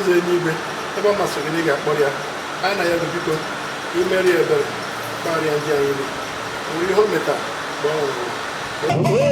Eze eluigwe, ebe ọ masịrị gị na ị ga-akpọrọ ya, anyị na ya gị, biko, imeri ya ebere, gbaghara ndị anyị niile. O nwere ihe o metara mgbe ọ nwụrụ.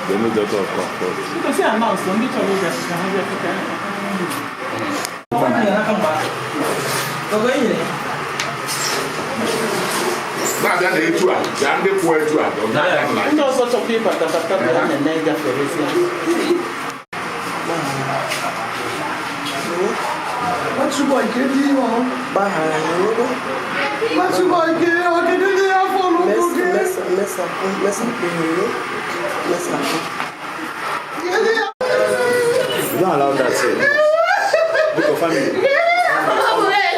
The new daughter of Comfort. Because you announce ndị chọrọ ịbịa ka ha bịa kịta. Na-abịa na etu a, bịa ndị kwụọ etu a, ọ ga-abịa na Ndị ọzọ chọkwa ịbata bata bịa na-eme gafere. You don't allow that, sir. Look, your family. Look, you don't allow that.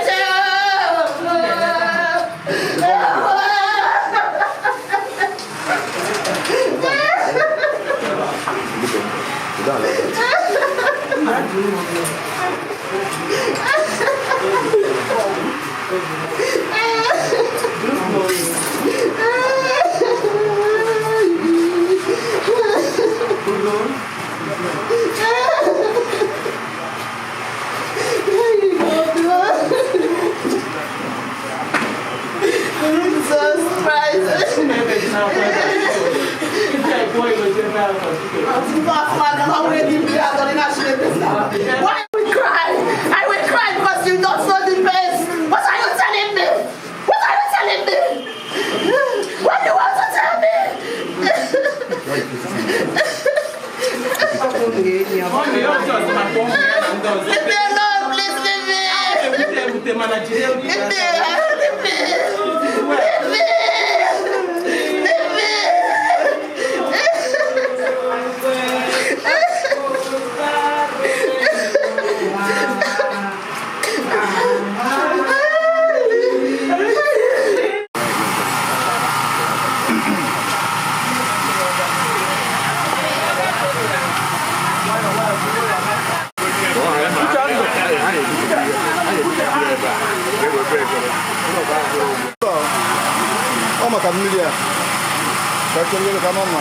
Jesus Christ. Why we cry? I will cry because you don't know the best. What are you telling me? What are you telling me? What do you want to tell me? Leave me alone, please leave me. Leave me, leave me. Leave me. Leave me. Ọ maka mmiri a ka chọrọ ka nọ na.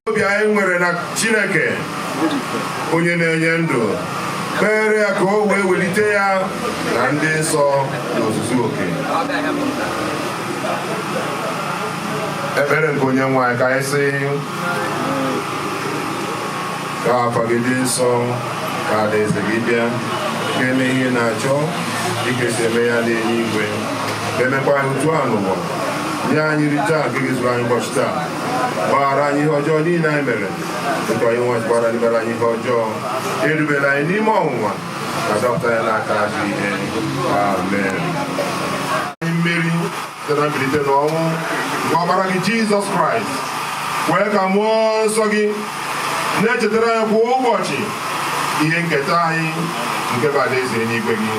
Obi anyị nwere na Chineke onye na-enye ndụ kpere ya ka o wee welite ya na ndị nsọ n'ozuzu oke. Ekpere nke onye nwe anyị. Ka anyị sị, ka afa gị dị nsọ, ka alaeze gị bịa, ka eme ihe ị na-achọ dịka esi eme ya n'eluigwe, ka emekwa anyị otu a n'ụwa. Nye anyị nri taa nke ga-ezuru anyị ụbọchị taa. Gbaghara anyị ihe ọjọọ niile anyị mere, dịka anyị nwa gbara ndị mere anyị ihe ọjọọ. Edubela anyị n'ime ọnwụnwa, ka dọpụta ya n'aka ajọ ihe. Amen. Anyị mmeri site na mbilite n'ọnwụ nke ọkpara gị Jizọs Kraịst, kwee ka mmụọ nsọ gị na-echetara anyị kwa ụbọchị ihe nketa anyị nke bụ alaeze eluigwe gị,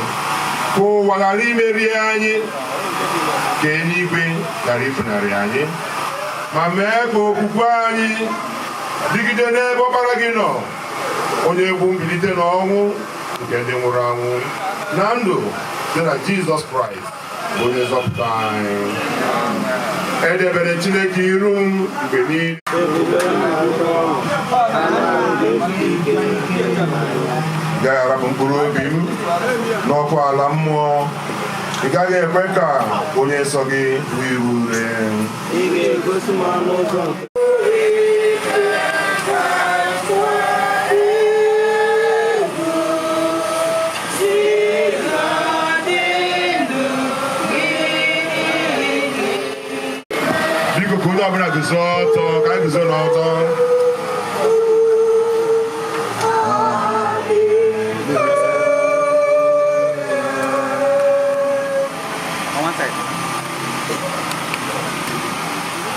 ka ụwa ghara imeri anyị, ka eluigwe ghara ifunarị anyị, ma mee ka okwukwe anyị dịgide n'ebe ọkpara gị nọ, onye bụ mbilite n'ọnwụ nke ndị nwụrụ anwụ na ndụ, site na Jizọs Kraịst bụ onye nzọpụta anyị. Edebere Chineke iru m mgbe niile. Gaghị arapụ mkpụrụ obi m n'ọkụ ala mmụọ. Ị gaghị ekwe ka onye nsọ gị hụ iru ure. Ị ga-egosi m ọnụ ụzọ nke Biko, ka onye ọbụla guzo ọtọ, ka anyị guzo n'ọtọ.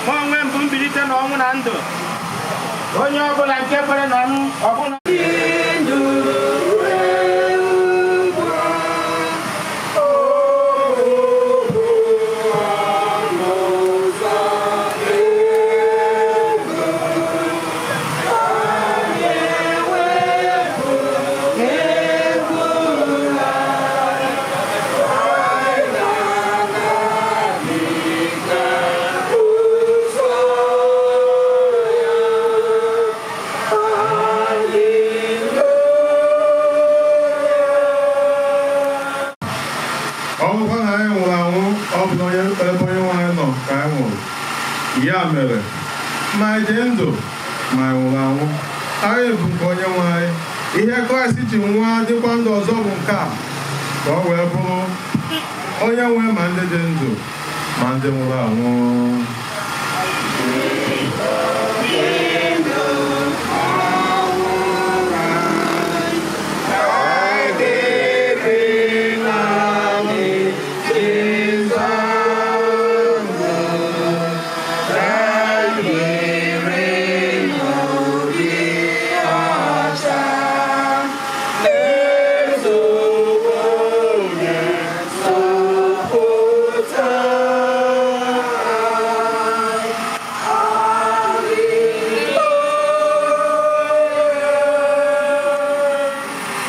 Mụ onwe m bụ mbilite n'ọnwụ na ndụ. Onye ọbụla nke kwere na m, ọbụna Ọ bụrụkwa na anyị nwụrụ anwụ, ọ bụ na onye ebe Onye nwe anyị nọ ka anyị nwụrụ. Ya mere, ma anyị dị ndụ ma anyị nwụrụ anwụ, anyị bụ nke Onye nwe anyị. Ihe Kraịst ji nwa dịkwa ndụ ọzọ bụ nke a, ka ọ wee bụrụ onye nwe ma ndị dị ndụ ma ndị nwụrụ anwụ.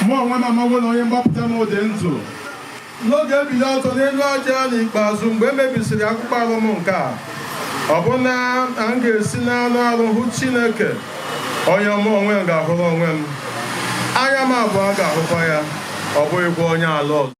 Mụ onwe m amawo na onye mgbapụta m dị ndụ. N'oge ebili ọtọ n'elu aja n'ikpeazụ, mgbe e mebisịrị akpụkpọ arụ m nke a, ọ bụ na m ga-esi n'anụ arụ hụ Chineke, onye mụ onwe m ga-ahụrụ onwe m. Anya m abụọ ga-ahụkwa ya, ọ bụghịkwa onye ala ọzọ.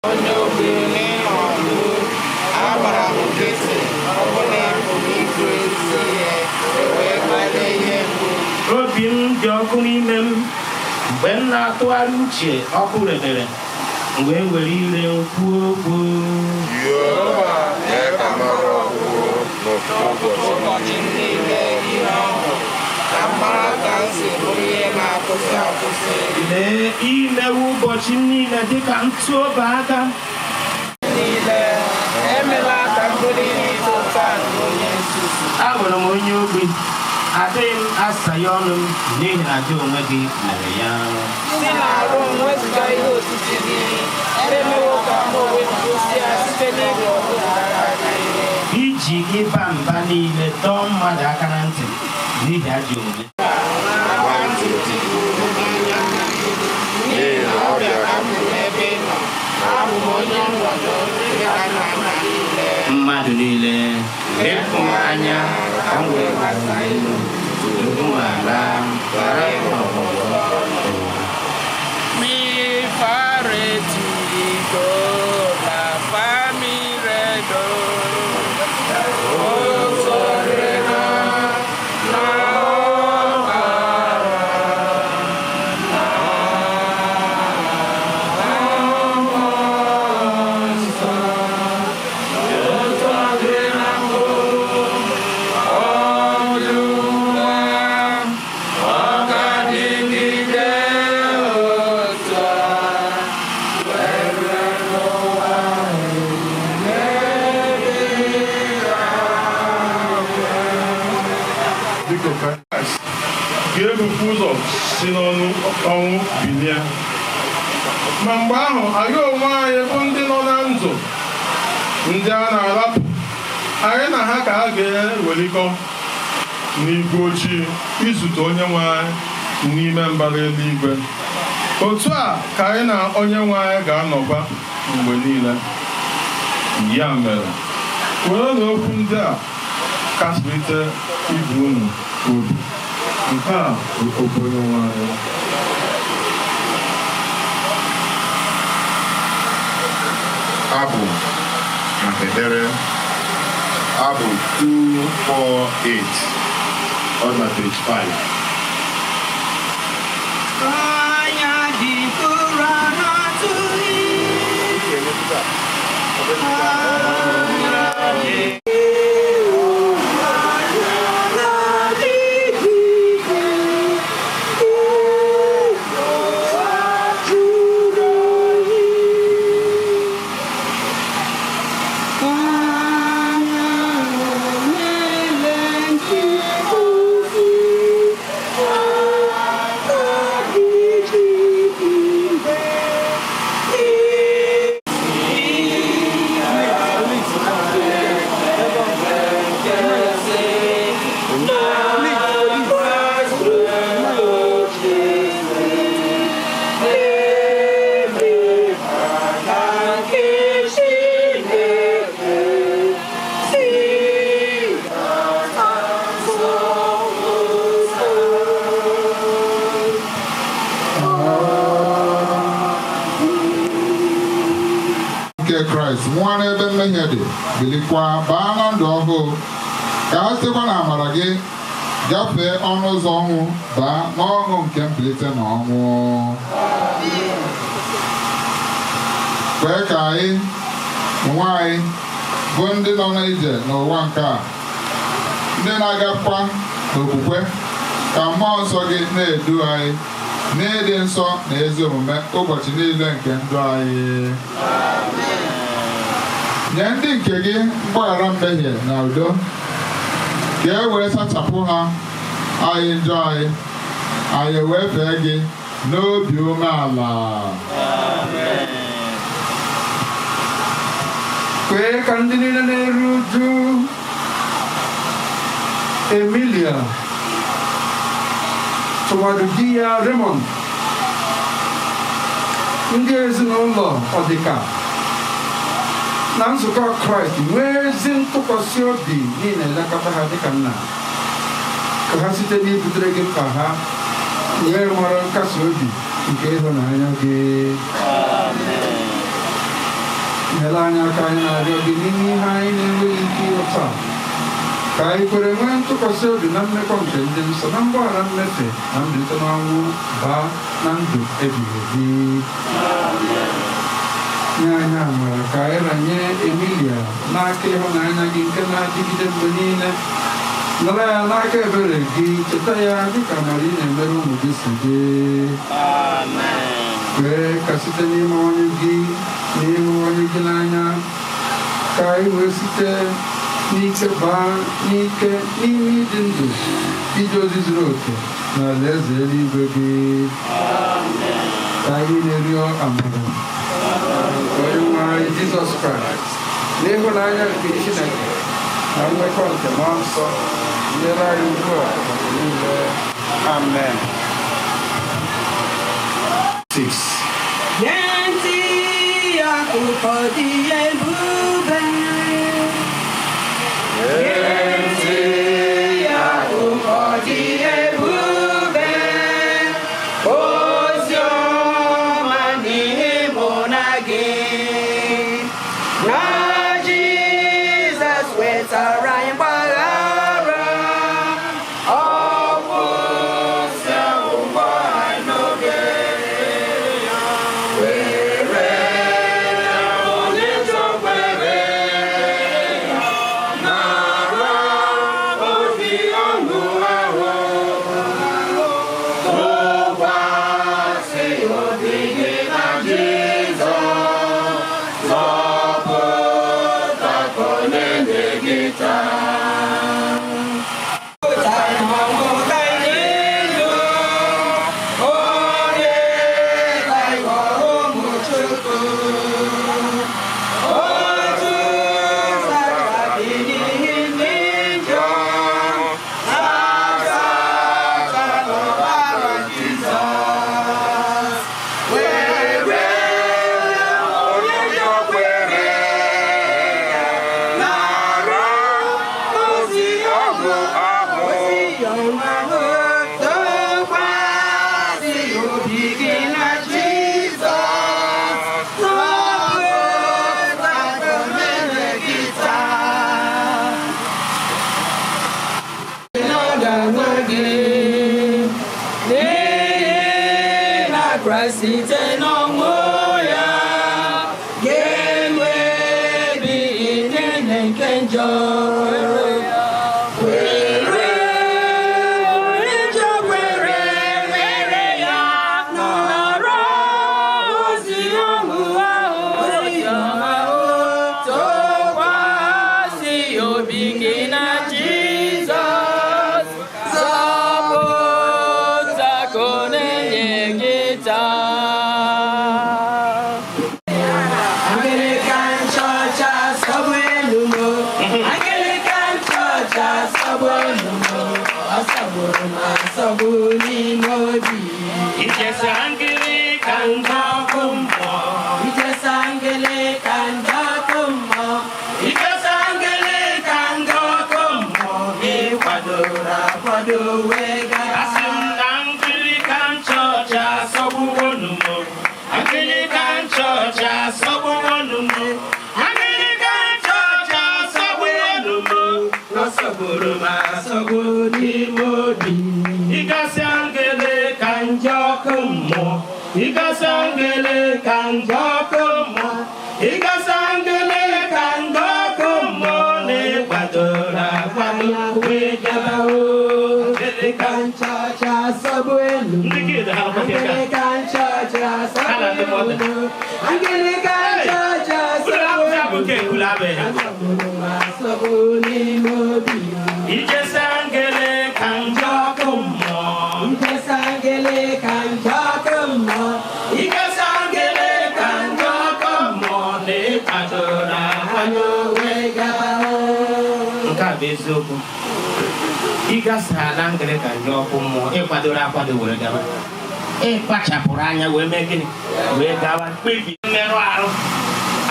Onye ogbi n'ịnọdụ agbara m nkịtị, ọbụna ịpụrụ ikwu ezi ihe, wee kpalie ihe mgbu. Obi m dị ọkụ n'ime m mgbe m na-atụgharị uche, ọkụ redere m, wee were ire m kwuo okwu. Jehova, mee ka m mara ọgwụgwụ n'ụbọchị. Ụbọchị m niile ihe ọhụụ, ka m mara ka m si bụrụ ihe na-akwụsị akwụsị. Lee, imewe ụbọchị m niile dịka ntụ obe aka. Niile emela ka m bụrụ ihe ịta ụta nke onye nzuzu. Abụrụ m onye ogbi, adịghị m asa ya ọnụ m, n'ihi na gị onwe gị mere ya. Si n'arụ m wezụga ihe otiti gị. Emewo ka m onwe m gwụsịa site n'ịlụ ọgụ nke aka gị. Iji ịba mba niile dọọ mmadụ aka na ntị n'ihi ajọ omume. Agba ntị tigburu m n'anya mmiri, n'ihi na ọbịa ka m bụ n'ebe ị nọ. Abụ m onye nkwado dịka nna nna niile. Mmadụ niile, lepụ m anya ka m wee gbasa elu tupu m ala ghara ịhụ ọgwụgwọ ụwa. Mi fare ti do la fa mi re do. O so re na na o ma ra na o sa. O so re na o Olúwa ọ̀kadìgídé òtún a. Biko, ka Kraịst ga-ebukwa ụzọ si n'ọnụ ọnwụ bilie, ma mgbe ahụ anyị onwe anyị bụ ndị nọ na ndụ, ndị a na-arapụ, anyị na ha ka a ga-ewelikọ n'igwe ojii izute Onye nwe anyị n'ime mbara eluigwe. Otu a ka anyị na Onye nwe anyị ga-anọkwa. Mgbe niile. Ya mere, were na okwu ndị a kasịrịte ibe unu obi. Nke a bụ okwu Onyenwe anyị. Abụ maka ekpere, abụ 248, ọ dị na page 5. Anya dị mkpụrụ na-atụghị. Anya dị Nke Kraịst nwụọ n'ebe mmehie dị, bilikwa baa na ndụ ọhụụ, ka ha sitekwa na amara gị gafee ọnụ ụzọ ọnwụ baa n'ọṅụ nke mbilite n'ọnwụ. Kwee ka anyị onwe anyị bụ ndị nọ n'ije n'ụwa nke a, ndị na-agakwa n'okwukwe, ka Mmụọ Nsọ gị na-edu anyị n'ịdị nsọ na ezi omume ụbọchị niile nke ndụ anyị. Nye ndị nke gị mgbaghara mmehie na udo, ka e wee sachapụ ha anyị njọ anyị, anyị wee fee gị n'obi umeala. Kwee ka ndị niile na-eru uju Emilia, tụmadụ di ya Raymond, ndị ezinụlọ Ọdịka na nzukọ Kraịst nwee ezi ntụkwasị obi niile elekọta ha dịka nna, ka ha site n'ibutere gị mkpa ha wee mara nkasi obi nke ịhụnanya gị. Nyere anyị aka, anyị na-arịọ gị, n'ime ihe anyị na-enweghị ike ịghọta, ka anyị kwere nwee ntụkwasị obi na mmekọ nke ndị nsọ, na mgbaghara mmehie na mbilite n'ọnwụ baa na ndụ ebighị ebi. Nye anyị amara ka anyị ranye Emilia n'aka ịhụnanya gị nke na-adịgide mgbe niile. Nara ya n'aka ebere gị, cheta ya dịka amara ị na-emere ụmụ gị si dị. Kwee ka site n'ime onye gị na ịhụ onye gị n'anya, ka anyị wee site n'ike baa n'ike n'ime ịdị ndụ ije ozi zuru oke na alaeze eluigwe gị. Ka anyị na-erịọ amara Onye nwe anyị Jizọs Kraịst, n'ịhụnanya nke Chineke na mmekọ nke Mmụọ Nsọ nyere anyị ugbu a na mgbe niile. Amen. 6. Gee ntị, akụkọ dị ebube. Gee ntị, akụkọ dị ebube. Ozi ọma n'ihe mụ na gị. Na Jizọs wetara anyị mgbaghara. Ọ kwụsị ụgwọ anyị n'oge. Were onye njọ kwere nara. Kraịst site n'ọnwụ ya ga-emebi niile nke njọ. Kwere, njọ kwere, were ya nọrọ ozi ọṅụ ahụ, ozi ọma ahụ, tụkwasị obi gị na Jizọs, zọpụta ka ọ na-enye gị taa. Anglican Church asọgbu elu m. Anglican Church asọgbu elu m. Ọ sọgburu m asọgbu n'ime obi. Ijesa Anglican ndị ọkụ mmụọ. Ijesa Anglican ndị ọkụ mmụọ. Ijesa Anglican ndị ọkụ mmụọ. Ịkwadoro akwado wee gaa. Asị m na Anglican Church asọgbuwonu m. Anglican Church asọgbuwonu m. Anglican Church asọgbuwonu m. Ọ sọgburu m asọgbu n'ime obi. Ịgasị Anglican ndị ọkụ mmụọ. Ịgasị Anglican ndị ọkụ mmụọ. Ịgasị Anglican ndị ọkụ mmụọ na-ekwadoro akwado wee gaba o. Anglican Church asọgbu elu. Ndị kid ha nọkwa ebe a. Anglican Church Ha na ndị asọgbu mother. elu. Anglican Church Unu asọgbu hapụzi abụ elu. nke ekulu abịa ya. Asọgburu m asọgbu n'ime obi. Ijesa Anglican ndị ọkụ mmụọ. Ijesa Anglican ndị ọkụ mmụọ. Ijesa Anglican ndị ọkụ mmụọ na-ekwadoro akwado Wee gaba o. Nke a bụ eziokwu. Ịgasa ala Anglican ndị ọkụ mmụọ, ịkwadoro akwado were gaba, ịkpachapụrụ anya wee mee gịnị, wee gawa kpebi mmerụ arụ.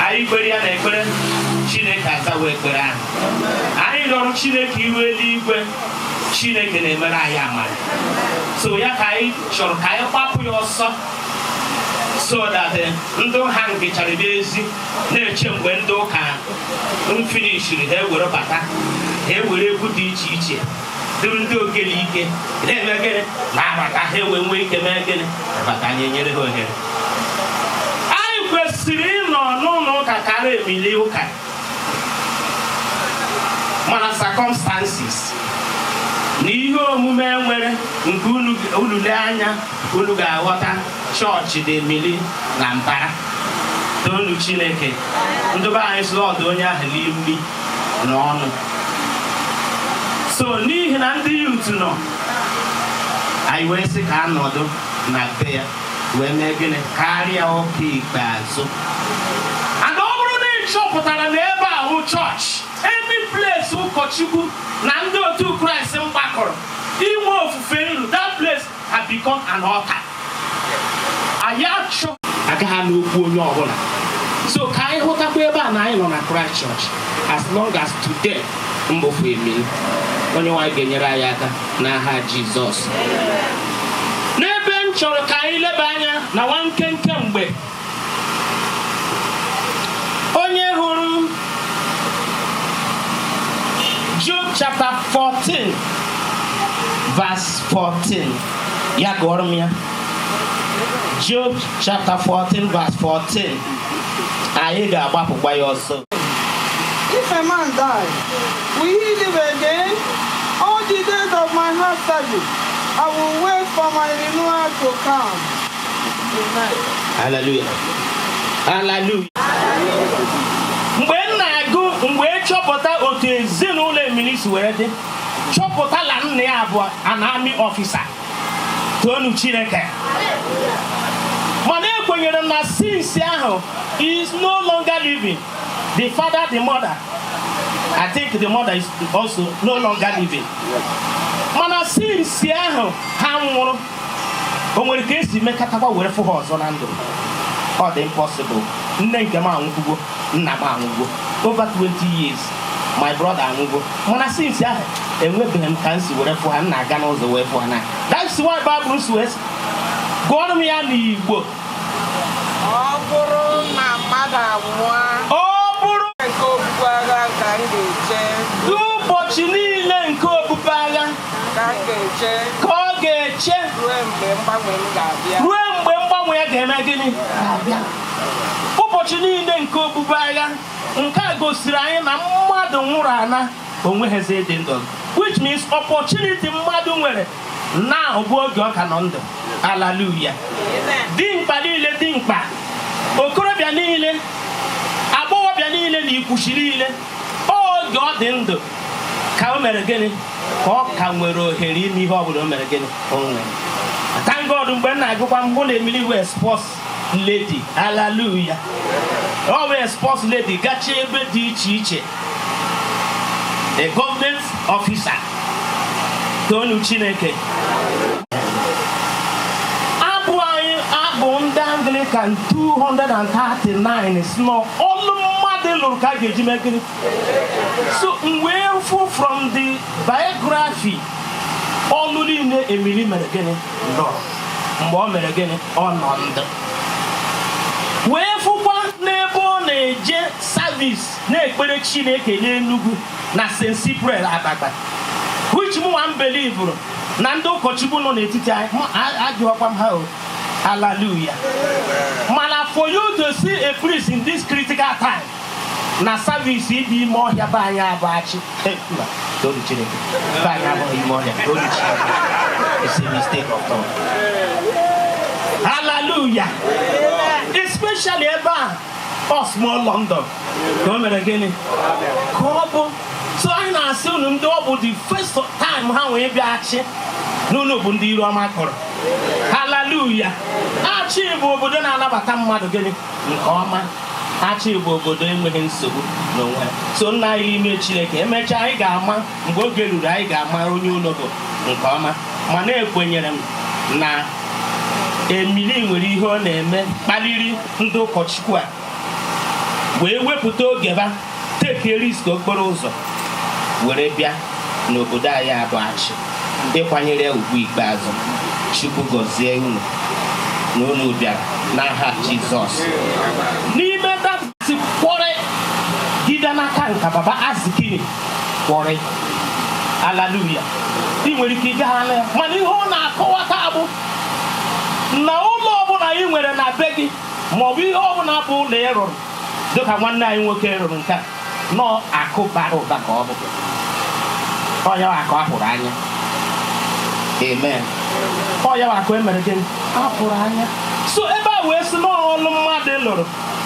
Anyị kwere ya na ekpere, Chineke azawa ekpere ahụ. Anyị rịọrọ Chineke iru eluigwe, Chineke na-emere anyị amara. So ya ka anyị chọrọ ka anyị gbapụ ya ọsọ so that ndị ha nkechara n'ezi na-eche mgbe ndị ụka mfinishiri, ha ewere bata, ha ewere egwu dị iche iche duru ndị ogele ike na-eme gịnị, na-abata, ha ewe nwee ike mee gịnị, bata. Anyị enyere ha ohere. Anyị kwesịrị ịnọ n'ụlọ ụka karịa emili ụka, mana circumstances na ihe omume nwere nke unu lee anya, unu ga-aghọta. Chọọchị dị emili na mbara. Toonu Chineke. Ndị be anyị sị ọdụ onye ahụ n'imi na ọnụ. So n'ihi na ndị youth nọ, anyị wee sị ka a nọdụ na be ya wee mee gịnị, karịa ụka ikpeazụ. And ọ bụrụ na ị chọpụtara na ebe a hụ chọọchị, any place ụkọchukwu na ndị otu Kraịst mgbakọrọ inwe ofufe nru, that place have become an altar. Anyị achọ agaghị n'okwu onye ọbụla. So ka anyị hụtakwa ebe a na anyị nọ na Christ Church as long as today mbụfu emili. Onye nwaanyị ga-enyere anyị aka n'aha Jizọs. N'ebe m chọrọ ka anyị leba anya na nwa nkenke, mgbe onye hụrụ Job chapter 14 verse 14, ya gụọrọ m ya. Job chapter 14 verse 14. Anyị ga-agbapụkwa ya ọsọ. If a man die, will he live again? All the days of my heart study, I will wait for my renewal to come. Amen. Hallelujah. Hallelujah. Mgbe m na-agụ, mgbe chọpụta otu ezinụlọ Emili si were dị, chọpụta na nna ya bụ an army officer. Toonu Chineke. Mana ekwenyere m na since ahụ he is no longer living, the father, the mother, I think the mother is also no longer living. Mana since ahụ ha nwụrụ, o nwere ka esi mekọtakwa were fụ ha ọzọ na ndụ? Ọ dị impossible. Nne nke m anwụgwo, nna m anwụgwo over 20 years, my brother anwụgwo, mana since ahụ enwebeghị m ka m si were fụ ha. M na-aga n'ụzọ wee fụ ha na that's why Bible si wee sị, gụọrọ m ya n'Igbo. Ọ bụrụ na mmadụ anwụọ, ọ bụrụ nke ogbugbu agha ka m ga-eche, ụbọchị niile nke obubu agha ka m ga-eche ka ọ ga-eche ruo mgbe mgbanwe m ga-abịa. Ruo mgbe Mgbanwe ya ga-eme gịnị? Ga-abịa. Ụbọchị niile nke ogbugbu agha nke a gosiri anyị na mmadụ nwụrụ ana onweghịzi ịdị ndụ, which means opportunity mmadụ nwere now bụ oge ọ ka nọ ndụ. Hallelujah. Dimkpa niile, dimkpa okorobịa niile, agbọghọbịa niile na ikwuchi niile, oge ọ dị ndụ ka o mere gịnị? Ka ọ ka nwere ohere ime ihe ọbụla o mere gịnị? O nwere. Thank God, mgbe m na-agụkwa mbụ na Emily wee sports lady. Hallelujah. Ọ wee sports lady gachie ebe dị iche iche, a government officer. Toonu Chineke. Abụ anyị, abụ ndị Anglican 239, si na ọlụ mmadụ lụrụ ka a ga-eji mee gịnị? So m wee fụ from the biography ọlụ niile Emily mere gịnị? Lụrụ mgbe ọ mere gịnị? Ọ nọ ndụ, wee fụkwa n'ebe ọ na-eje service na-ekpere Chineke n'Enugu na St. Cyprian Abagba, which mụnwa m believeru na ndị ụkọchukwu nọ n'etiti anyị ajụọkwa m ha o. Hallelujah. Mana for you to see a priest in this critical time na service ibi ime ọhịa be anyị abụ achị. Mba, toonu Chineke. Be anyị abụghị ime ọhịa. Toonu Chineke. It's a mistake of thought. Hallelujah. Especially ebe a ọ small London ka o mere gịnị ka ọ bụ. So anyị na-asị unu ndị ọ bụ the first time ha wee bịa achị n'unu bụ ndị iru ọma kọrọ. Hallelujah. Achị bụ obodo na-anabata mmadụ gịnị? Nke ọma. Achị bụ obodo enweghị nsogbu n'onwe ha. So nna anyị ime Chineke, emechaa anyị ga-ama mgbe oge ruru, anyị ga-ama onye ụlọ bụ nke ọma. Mana ekwenyere m na Emily nwere ihe ọ na-eme kpaliri ndị ụkọchukwu a wee wepụta oge ba take risk okporo ụzọ were bịa n'obodo anyị abụ Achị ịkwanyere ya ugwu ikpeazụ. Chukwu gọzie unu na unu bịara n'aha Jizọs. N'ime dati kwọrị gide n'aka nka baba azikini kwọrị. Hallelujah. Ị nwere ike ịga ha ya, mana ihe ọ na-akọwata bụ na ụlọ ọbụla ị nwere na be gị maọbụ ihe ọbụla bụ ụlọ ị rụrụ, dịka nwanne anyị nwoke rụrụ nke a, nọọ akụ bara ụba ka ọ bụ ọya akụ ahụrụ anya. Amen. Ọya akụ emere gịnị? Ahụrụ anya. So ebe a wee sị n'ọlụ mmadụ lụrụ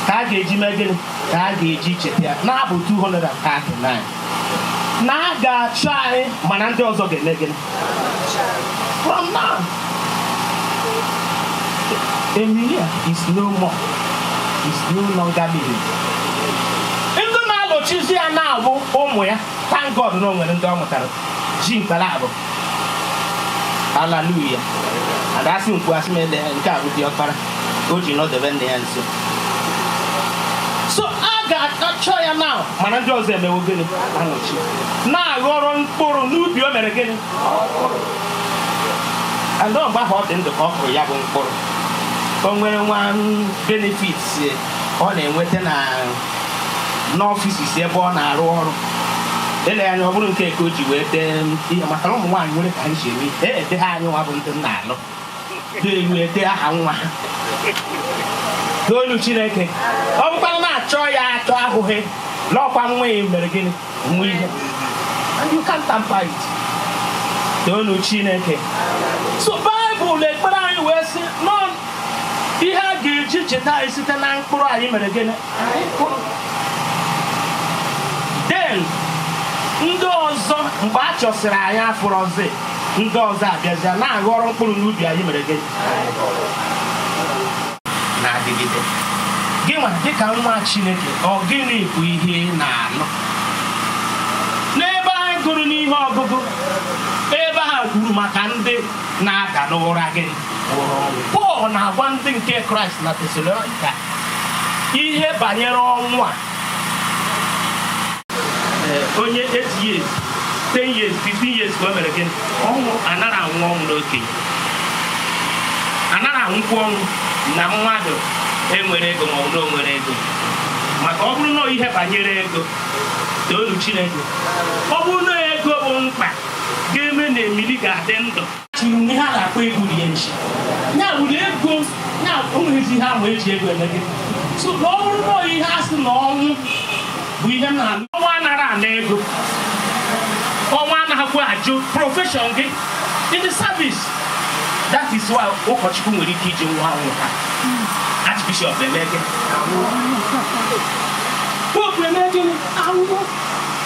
ka a ga-eji mee gịnị? Ka a ga-eji cheta ya na-abụ 239 na a ga-achọ anyị, mana ndị ọzọ ga-eme gịnị? From now, Emilia is no more, is no longer living. Ndị na-alụchizi ya na-abụ ụmụ ya. Thank God na o nwere ndị ọ mụtara ji mkpara abụ. Hallelujah. Ada asị nkwu asị m ele nke a bụ diọkpara o ji nọdebe nne ya nso. So a ga-achọ ya na, mana ndị ọzọ emewo gịnị? Anọchi na-aghọrọ mkpụrụ n'ubi o mere gịnị? And mgbe ahụ ọ dị ndụ ka ọ kụrụ ya bụ mkpụrụ. O nwere nwa benefits ọ na-enweta na n'office ebe ọ na-arụ ọrụ. Ele anya ọ bụrụ nke ka o ji wee dee ihe, maka na ụmụ nwaanyị nwere ka anyị si eme ihe ede ha. Anyị nwa bụ ndị nna alụ elu ede aha nwa ha. N'olu Chineke, ọ bụkwa na-achọ ya achọ ahụghị n'ọkwa nwa ya mere gịnị? Nwa ihe, and you can't tamper it. Toonu Chineke. So Baịbụl ekpere anyị wee sị nọ ihe a ga-eji cheta anyị site na mkpụrụ anyị mere gịnị? Anyị kụrụ. Then ndị ọzọ, mgbe a chọsịrị anyị afụrọzi, ndị ọzọ abịazịa na-aghọrọ mkpụrụ n'ubi anyị mere gịnị? Na-adịgide. Gị nwa dịka nwa Chineke, ọ gịnị bụ ihe ị na-alụ? N'ebe anyị gụrụ n'ihe ọgụgụ ebe ha kwuru maka ndị na-ada n'ụra gịnị? Ụra ọnwụ. Pọl na-agwa ndị nke Kraịst na Tesalonika ihe banyere ọnwụ a. Onye 8 years, 10 years, 15 years ka o mere gịnị? Ọnwụ. Anara anwụ ọnwụ n'okenye, anara anwụkwu ọnwụ na mmadụ enwere ego ma ọ bụ na o nwere ego. Maka ọ bụrụ na ihe banyere ego, toonu Chineke, ọ bụrụ na ego bụ mkpa ga-eme na Emili ga-adị ndụ, ihe a na-akpọ egwu rie nchi. Ya bụ na ego ya o nweghịzi ihe ahụ eji ego eme gị. So na ọ bụrụ na ihe a sị na ọnwụ bụ ihe m na-anụ, ọnwụ anara ana ego, ọnwụ anaghịkwa ajụ profession gị in the service. That is why ụkọchukwu nwere ike iji nwa anwụ ha, archbishop eme gị, pope eme gịnị, anwụ.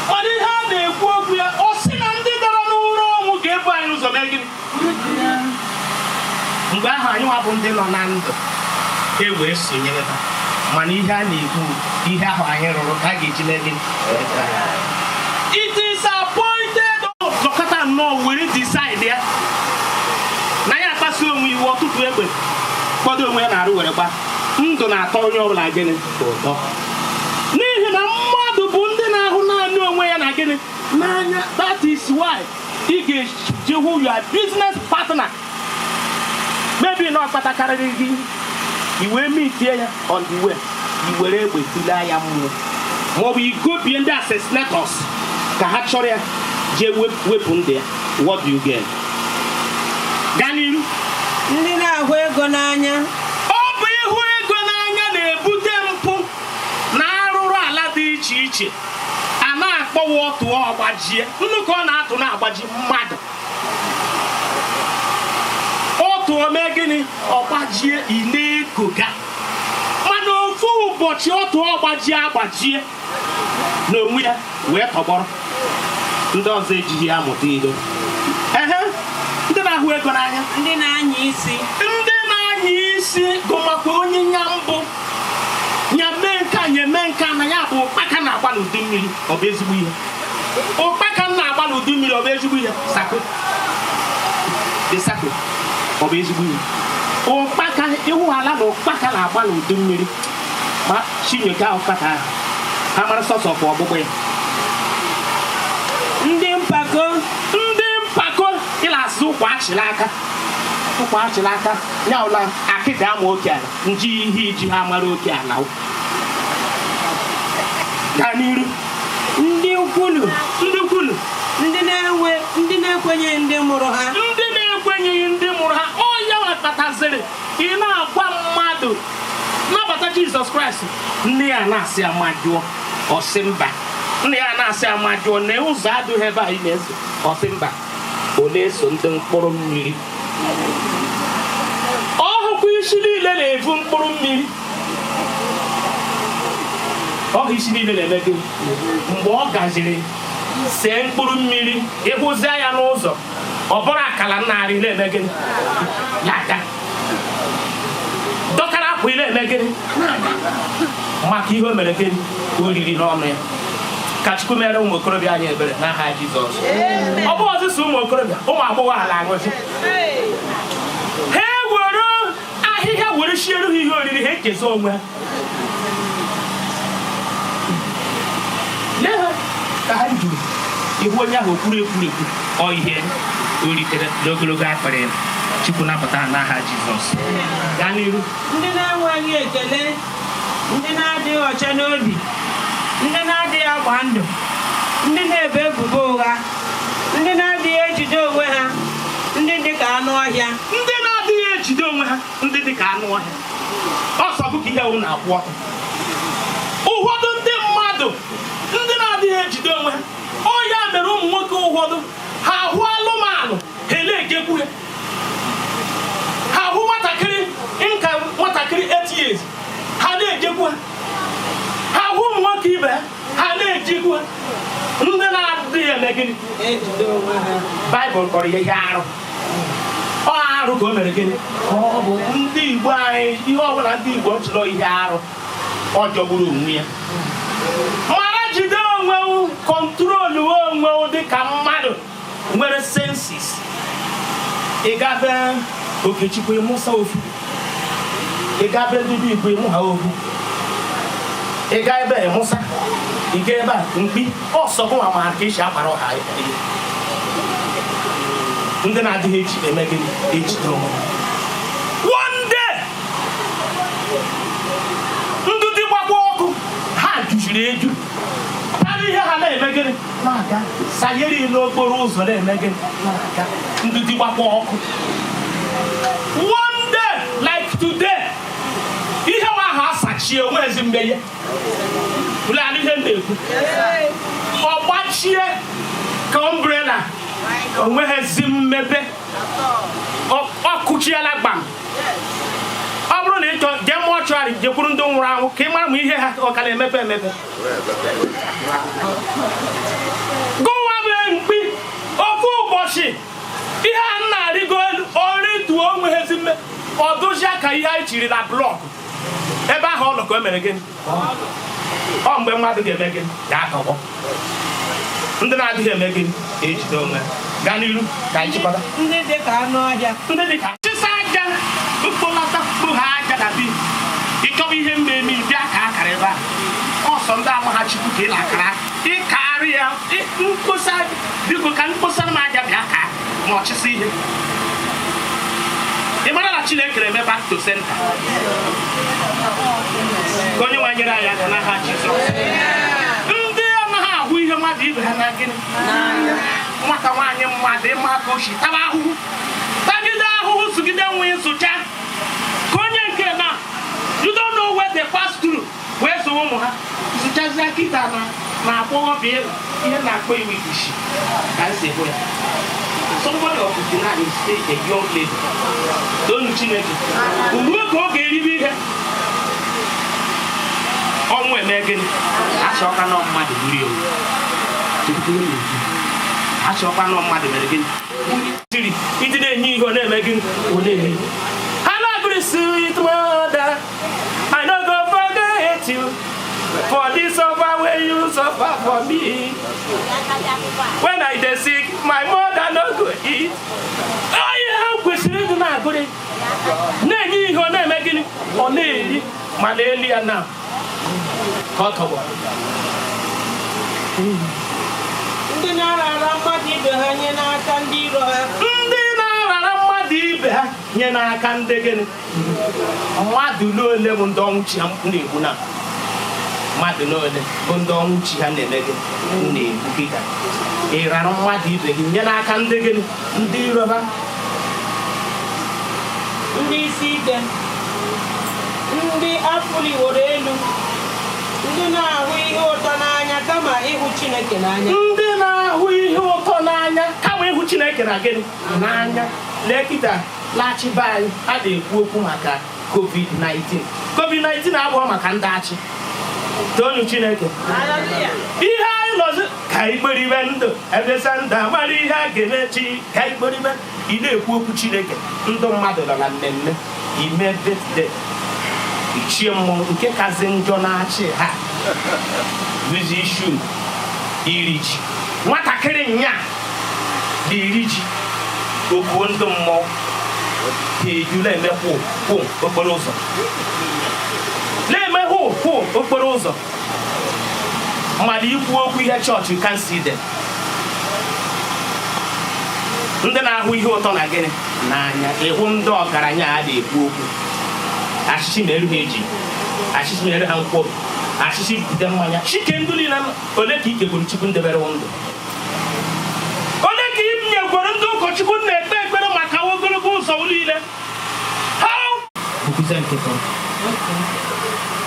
Mana ihe a na-ekwu okwu ya, ọ sị na ndị dara n'ụra ọnwụ ga-ebu anyị ụzọ mee gịnị? Mgbe ahụ anyị nwa bụ ndị nọ na ndụ e wee sonyere ha. Mana ihe a na-ekwu, ihe ahụ anyị rụrụ ka a ga-eji mee gịnị? It is appointed. Nọkọta nnọọ were decide ya na ya akpasu onwe iwu ọtụtụ egbe kwado onwe ya na-arụ were gba ndụ na-atọ onye ọbụla gịnị? Ụtọ. N'ihi na mmadụ bụ ndị na-ahụ naanị onwe ya na gịnị? N'anya. That is why ị ga-eji hụ your business partner, maybe na ọ kpatakarịrị gị, i wee meetie ya on the way, i were egbe tụlee ya mmụọ, maọbụ igobie ndị assassinators ka ha chọrọ ya jee wepụ ndụ ya. What do you get? Gaa n'iru. Ndị na-ahụ ego n'anya. Ọ bụ ịhụ ego n'anya na-ebute mpụ na arụrụ ala dị iche iche a na-akpọwa ọtụọ ọgbajie nnukwu. Ọ na-atụ na-agbaji mmadụ, ọtụọ mee gịnị? Ọgbajie. Ị na-ekoga, mana ofu ụbọchị ọtụọ ọgbajie agbajie n'onwe ya wee tọgbọrọ. Ndị ọzọ ejighị ya amụta ihe. Ehe, ndị na-ahụ ego n'anya. Ndị na-anya isi. Ndị na-anya isi gụmakwa onye nya mbụ nya mee nke a, nya mee nke a, na ya bụ ụkpaka na-agba n'udu mmiri. Ọ bụ ezigbo ihe? Ụkpaka na-agba n'udu mmiri, ọ bụ ezigbo ihe? Sako dị sako, ọ bụ ezigbo ihe? Ụkpaka ihu ala na ụkpaka na-agba n'udu mmiri, ma chineke ahụ ụkpaka ahụ ha mara sọsọ bụ ọgbụgbọ ya. Ndị mpako. Ndị mpako, ịla asụ ụkwa achịla aka, ụkwa achịla aka ya ụla akịdị ama oke ala nji ihe iji ha mara oke ala. Gaa n'iru. Ndị nkwulu. Ndị nkwulu. Ndị na-enwe, ndị na-ekwenyeghị ndị mụrụ ha. Ndị na-ekwenyeghị ndị mụrụ ha. Ọ ya kpataziri ị na-agwa mmadụ nabata Jizọs Kraịst, nne ya na-asị amajụọ, ọsị mba. Nne ya na-asị amajụọ na ụzọ adịghị ebe anyị na-eso, ọsị mba. Ọ na-eso ndị mkpụrụ mmiri. Ọ hụkwa isi niile na-evu mkpụrụ mmiri, ọhụ isi niile na-eme gịnị? Mgbe ọ gaziri see mkpụrụ mmiri, ịhụzie ya n'ụzọ, ọ bụrụ akala narị na-eme gịnị? Na-aga. Dọkara akwa ị na-eme gịnị? Na-aga. Maka ihe o mere gịnị? O riri n'ọnụ ya. Ka Chukwu mere ụmụ okorobịa anyị ebere n'aha Jizọs. Ọ bụ ọzịsọ ụmụ okorobịa, ụmụ agbọghọ ala aṅụzi. Ha ewere ahịhịa were siere ha ihe oriri, ha ekeza onwe ha. Lee ha ka ha juru ihu onye ahụ okwuru ekwuru ekwu ọ ihe o ritere n'ogologo akpịrị. Chukwu napụta ha n'aha Jizọs. Gaa n'iru. Ndị na-enweghị ekele, ndị na-adịghị ọcha n'obi, ndị na-adịghị agba ndụ, ndị na-ebo ebubo ụgha, ndị na-adịghị ejide onwe ha, ndị dị ka anụ ọhịa. Ndị na-adịghị ejide onwe ha, ndị dị ka anụ ọhịa. Ọsọ bụ ka ihe wụ na-akwụ ọtọ. Ụfọdụ ndị mmadụ, ndị na-adịghị ejide onwe ha, ọ ya mere ụmụ nwoke ụfọdụ ha ahụ alụmalụ, ha na-egekwu ya. Ha ahụ nwatakịrị nka, nwatakịrị 8 years, ha na-ejekwu ha. Ha ahụ ụmụ nwoke ibe ha, ha na-ejekwu ha. Ndị na-adịghị eme gịnị? Ejide onwe ha. Baịbụl kọrọ ya ihe arụ. Ọ arụ ka o mere gịnị? Ọ bụ ndị Igbo anyị, ihe ọbụla ndị Igbo chọrọ ihe arụ, ọ jọgburu onwe ya. Mara jide onwe, control onwe dị ka mmadụ nwere senses. Ị gabe Okechukwu, ịmụsa ofu. Ị gabe ndị Igbo, ịmụ ha ofu. Ị ga ebe a, ịmụsa. Ị ga ebe a, mkpi ọsọ gụ ma mara ka esi akpara ọha ihe. Ndị na-adịghị eji eme gịnị? Ejide onwe ha. One day ndụ dị gbakwa ọkụ, ha juziri eju karịa ihe ha na-eme gịnị? Na-aga sayere n'okporo ụzọ, na-eme gịnị? Na-aga. Ndụ dị gbakwa ọkụ. One day Today ihe nwa ahụ asachie onwezi mmehie. Ule anụ ihe m na-ekwu? Ọ gbachie ka umbrella, onweghịzi mmebe. Ọ kụchiela gbam. Ọ bụrụ na ị chọọ, jee mortuary, jekwuru ndị nwụrụ anwụ ka ị mara ma ihe ha ọ ka na-emepe emepe. Gụwa bụ mkpi ofu ụbọchị ihe a na-arịgo elu, ọ rịtuo, onweghịzi mme. Ọ dụzia ka ihe anyị chiri na block ebe ahụ ọ nọ ka o mere gịnị? Ọ mgbe mmadụ ga-eme gịnị? Ga-atọgbọ. Ndị na-adịghị eme gịnị? Ejide onwe ha. Gaa n'iru ka anyị chịkọta. Ndị dị ka anụ ọhịa. Ndị dị ka chịsa aja, mkpọlata, kpo ha aja na bi. Ịchọba ihe mmemme, bịa ka akara ebe a. Ọsọ ndị ama ha Chukwu ka ị na-akara ịkarị ya mkposa. Biko, ka mkposara m aja, bịa ka ma ọchịsị ihe. Ị mara na Chineke na-eme back to center. Ka onye nwe nyere anyị aka n'aha Jizọs. Ndị anaghị ahụ ihe mmadụ ibe ha na gịnị? Nwata nwaanyị mmadụ ịma aka ochi taba ahụhụ, tagide ahụhụ, sụgide nwa ịsụcha ka onye nke na you don't know where they pass through wee zụọ ụmụ ha, zụchazie kịta na agbọghọbịa ihe na-akpọ iwu isi ka m si hụ ya. Somebody of 59 is still a young lady. Tonu Chineke. Ruo ka ọ ga-eribe ihe, ọnwụ eme gịnị? Achọkwa nọ mmadụ gburu ya. Achọkwa nọ mmadụ mere gịnị? Tiri ịdị na-enye ihe, ọ na-eme gịnị? Ọ na-eme ha na-agụrụ, "Sweet mother, I no go forget you for this suffer wey you suffer for me. When I dey sick, my mother no go eat." Onye ha kwesịrị ịdị na-agụrị na-enye ihe, ọ na-eme gịnị? Ọ na-eri. Mana elu ya na ka ọ tọgbọ. Ndị na-arara mmadụ ibe ha nye n'aka ndị iro ha. Ndị na-arara mmadụ ibe ha nye n'aka ndị gịnị? Mmadụ n'ole bụ ndị ọnwụ chi ha na-egbu na mmadụ n'ole bụ ndị ọnwụ chi ha na-eme gịnị? Na-egbu kịta. Ịrara mmadụ ibe gị nye n'aka ndị gịnị? Ndị iro ha. Ndị isi ike, ndị afụliworo elu, ndị na-ahụ ihe ụtọ n'anya kama ịhụ Chineke n'anya. Ndị na-ahụ ihe ụtọ n'anya kama ịhụ Chineke na gịnị? N'anya. Lee kịta laghachibe anyị, a na-ekwu okwu maka COVID-19. COVID-19 abụọ maka ndị achị. Toonu Chineke. Ihe anyị nọzi ka ikperibe ndụ ebesa ndụ amara ihe a ga-emechi ka ikperibe. Ị na-ekwu okwu Chineke, ndụ mmadụ nọ na mmemme ime birthday, ichie mmọnwụ. Nke kazi njọ na-achị ha bụzi ishu iri ji. Nwatakịrị nya na-eri ji, okuo ndị mmọnwụ ha eju na-eme kwụ kwụ okporo ụzọ, na-eme hụ hụ okporo ụzọ. Mmadụ ikwu okwu ihe chọọchị, you can see them. Ndị na-ahụ ihe ụtọ na gịnị? N'anya. Ịhụ ndị ọgaranya a na-ekwu okwu, achịchị mere ha eji achịchị mere ha nkwobi, achịchị bute mmanya chike. Ndụ niile ole ka ikegburu Chukwu ndebere ndụ? Ole ka ị nyekwere ndị ụkọchukwu na-ekpe ekpere maka ogologo ụzọ niile ha bụkwuzie nke tọrọ?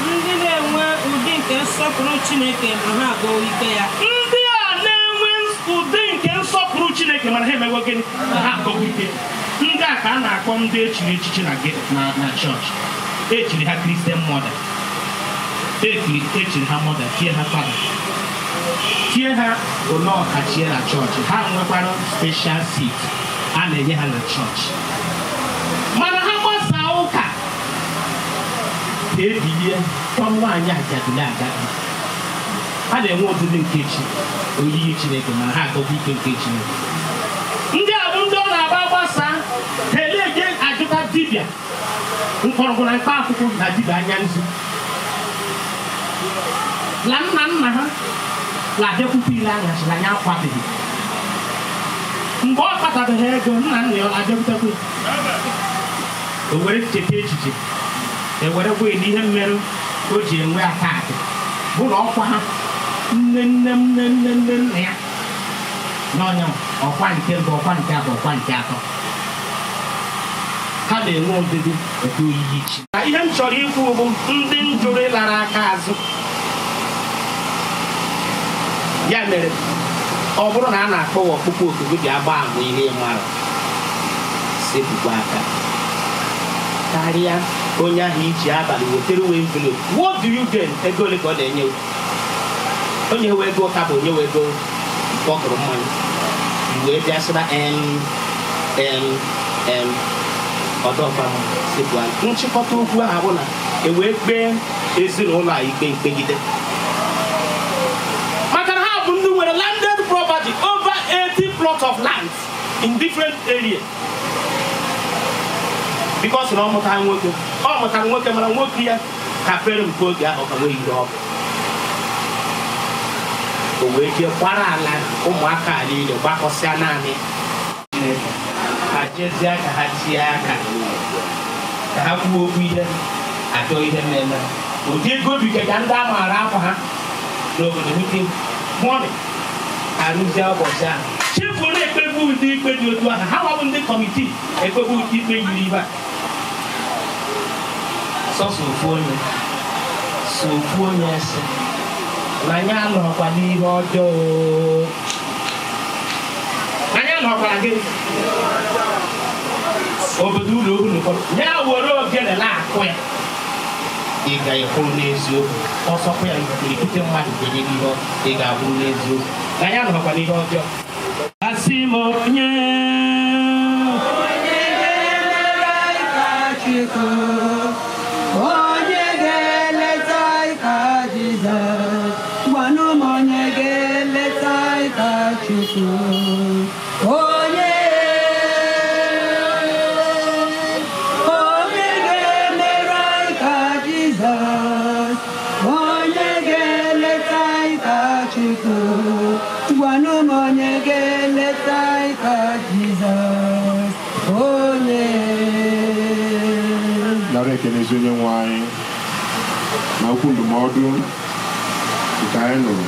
Ndị na-enwe ụdị nke nsọpụrụ Chineke ma ha agụụ ike ya. Ndị a na-enwe ụdị nke nsọpụrụ Chineke mana ha emego gịnị? Ha agọgọ ike. Ndị a ka a na-akpọ ndị echiri echichi na chọọchị. Echiri ha Christian mother, echiri ha mother, tie ha fada, tie ha ole ọkachie na chọọchị. Ha nwekwara special seat a na-enye ha na chọọchị, mana ha gbasaa ụka ka ebilie tọọ nwaanyị ajadule agadi. Ha na-enwe ụdịdị nke chi, oyiyi Chineke, mana ha agọgọ ike nke Chineke. Ndị a bụ ndị ọ na-agba gbasa ha ele-eje ajụta dibịa mkpọrọgwụ na mkpa akwụkwọ na dibịa anya nzu la nna nna ha na-abịakwute ile anyachila anya akwabeghị. Mgbe ọ kpatabeghị ego, nna nna ya ọ na-abịakwutekwu o were cheta echiche ewerekwa ihe mmerụ o ji enwe attack bụ na ọkwa ha nne nne nne nne nne nna ya n'ọnya ọkwa nke mbụ, ọkwa nke abụọ, ọkwa nke atọ. Ha Na-enwe ụdịdị nke oyiyi chi. Na ihe m chọrọ ikwu bụ ndị njụrụ ịlara aka azụ. Ya mere, ọ bụrụ na a na-akpọ ọkpụkpọ oku gị bịa gbaa ama ihe mara, sepụkwa aka karịa onye ahụ iji abalị wetara uwe envelope. What do you gain? Ego ole ka ọ na-enye? Onye wee ego ụka bụ onye wee ego nke ọ gụrụ mmanya wee bịa sịba em em em ọdọkwa sepụ aka. Nchịkọta okwu ahụ bụ na e wee kpee ezinụlọ a ikpe mkpegide, maka na ha bụ ndị nwere landed property, over 80 plots of land in different areas, because na ọ mụtara nwoke, ọ mụtara nwoke, mana nwoke ya ka pere mpe oge ahụ, ka nwee ihe ọ bụ. O wee jee kwara ala ụmụaka a niile gbakọsịa naanị Chineke ha jezie ka ha tie aka, ka ha kwuo okwu ihe achọ ihe na-eme. Ụdị ego bikega ndị a maara afọ ha n'obodo meeting money arụzie ụbọchị ahụ chifu na-ekpebu ụdị ikpe dị otu ahụ. Ha wabụ ndị committee ekpebu ụdị ikpe yiri ibe a. Sọsọ ofu onye, so ofu onye sị na anyị anọkwa n'ihe ọjọọ oo. Anyị anọkwara gị obodo ụlọ ohu n'ụfọdụ ya were ogene na-akụ ya. Ị ga-ekwuru n'eziokwu, ọsọkwa ya ikirikite mmadụ ga-enye gị ihe ị ga-akwuru n'eziokwu na anyị anọkwa n'ihe ọjọọ. Asị m, onye Onye ga-emere ka Chukwu, onye ga-eleta ka Jizọs, gwanụ m onye ga-eleta ka Chukwu, onye onye ga-emere ka Jizọs, onye ga-eleta ka Chukwu, gwanụ m onye ga-eleta ka Jizọs, onye. Nara ekele ezi onye nwe anyị na okwu ndụmọdụ nke anyị nụrụ.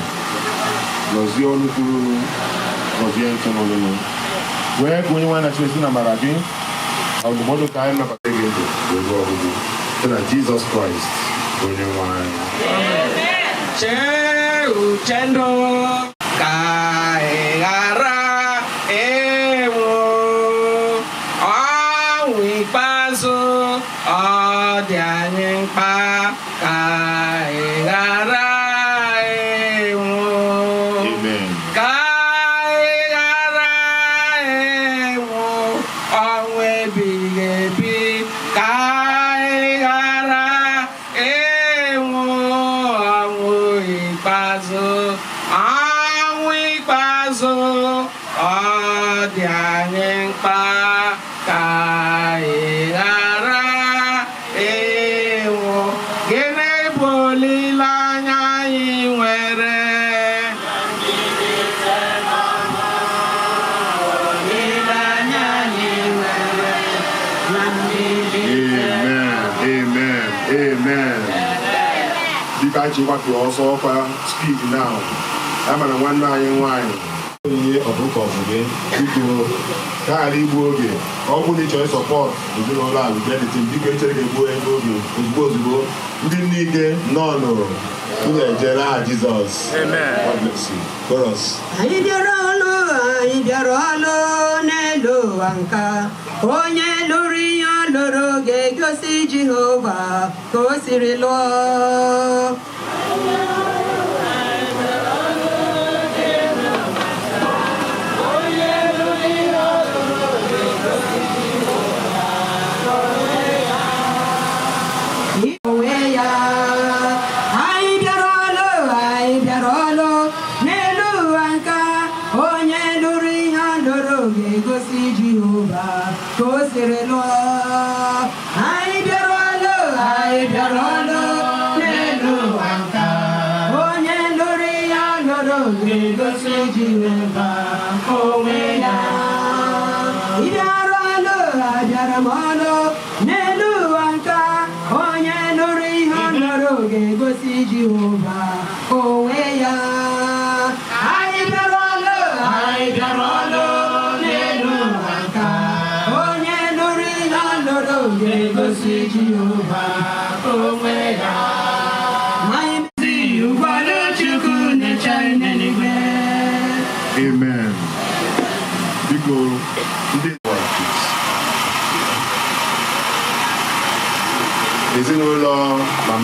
Gọzie ọnụ kwurunu, gọzie ntị nụrụnụ, wee ka onye nwe anyị na Chineke na amara gị na ndụmọdụ ka anyị nabata gị ndụ wee ruo ọgwụgwụ, site na Jizọs Kraịst bụ onye nwe anyị. Chee uche ndụ ka ị ghara ịnwụ ọnwụ ikpeazụ. Ọ dị anyị mkpa ka ị ghara ịnwụ. Amen. Ka ị ghara ịnwụ ọnwụ ebighị ebi, ka ị ghara ịnwụ ọnwụ ikpeazụ, ọnwụ ikpeazụ. Ọ dị anyị mkpa ka ị ghara ịnwụ. Gịnị bụ olileanya anyị nwere? Olileanya anyị nwere na mmiri. Amen, amen, amen. Biko, anyị ji ọsọ ọkwa speed now. Ya mara nwanne anyị nwanyị onyinye ọbụka ọbụ gị, biko, ka ghara igbu oge. Ọ bụrụ na ị chọrọ support ezinụlọ a with anything, biko, echere ka egbuo ego oge. Ozugbo ozugbo, ndị nne ike nọ nụrụ unu ejere aha Jizọs. God bless you. Chorus. Anyị bịara ọlụ, anyị bịara ọlụ n'elu ụwa nka. Onye lụrụ ihe ọ lụrụ ga-egosi Jehova ka o siri lụọ. Onwe ya. Anyị bịara ọlụ, anyị bịara ọlụ n'elu ụwa nka. Onye lụrụ ihe ọ lụrụ ga-egosi Jehova ka o siri lụọ. Anyị bịara ọlụ, anyị bịara ọlụ n'elu ụwa nka. Onye lụrụ ihe ọ lụrụ ga-egosi Jehova onwe ya. Ị bịara ọlụ, abịara m ọlụ n'elu ụwa nka. Onye lụrụ ihe ọ lụrụ ga-egosi Jehova onwe ya. Anyị bịara ọlụ, anyị bịara ọlụ n'elu ụwa nka. Onye lụrụ ihe ọ lụrụ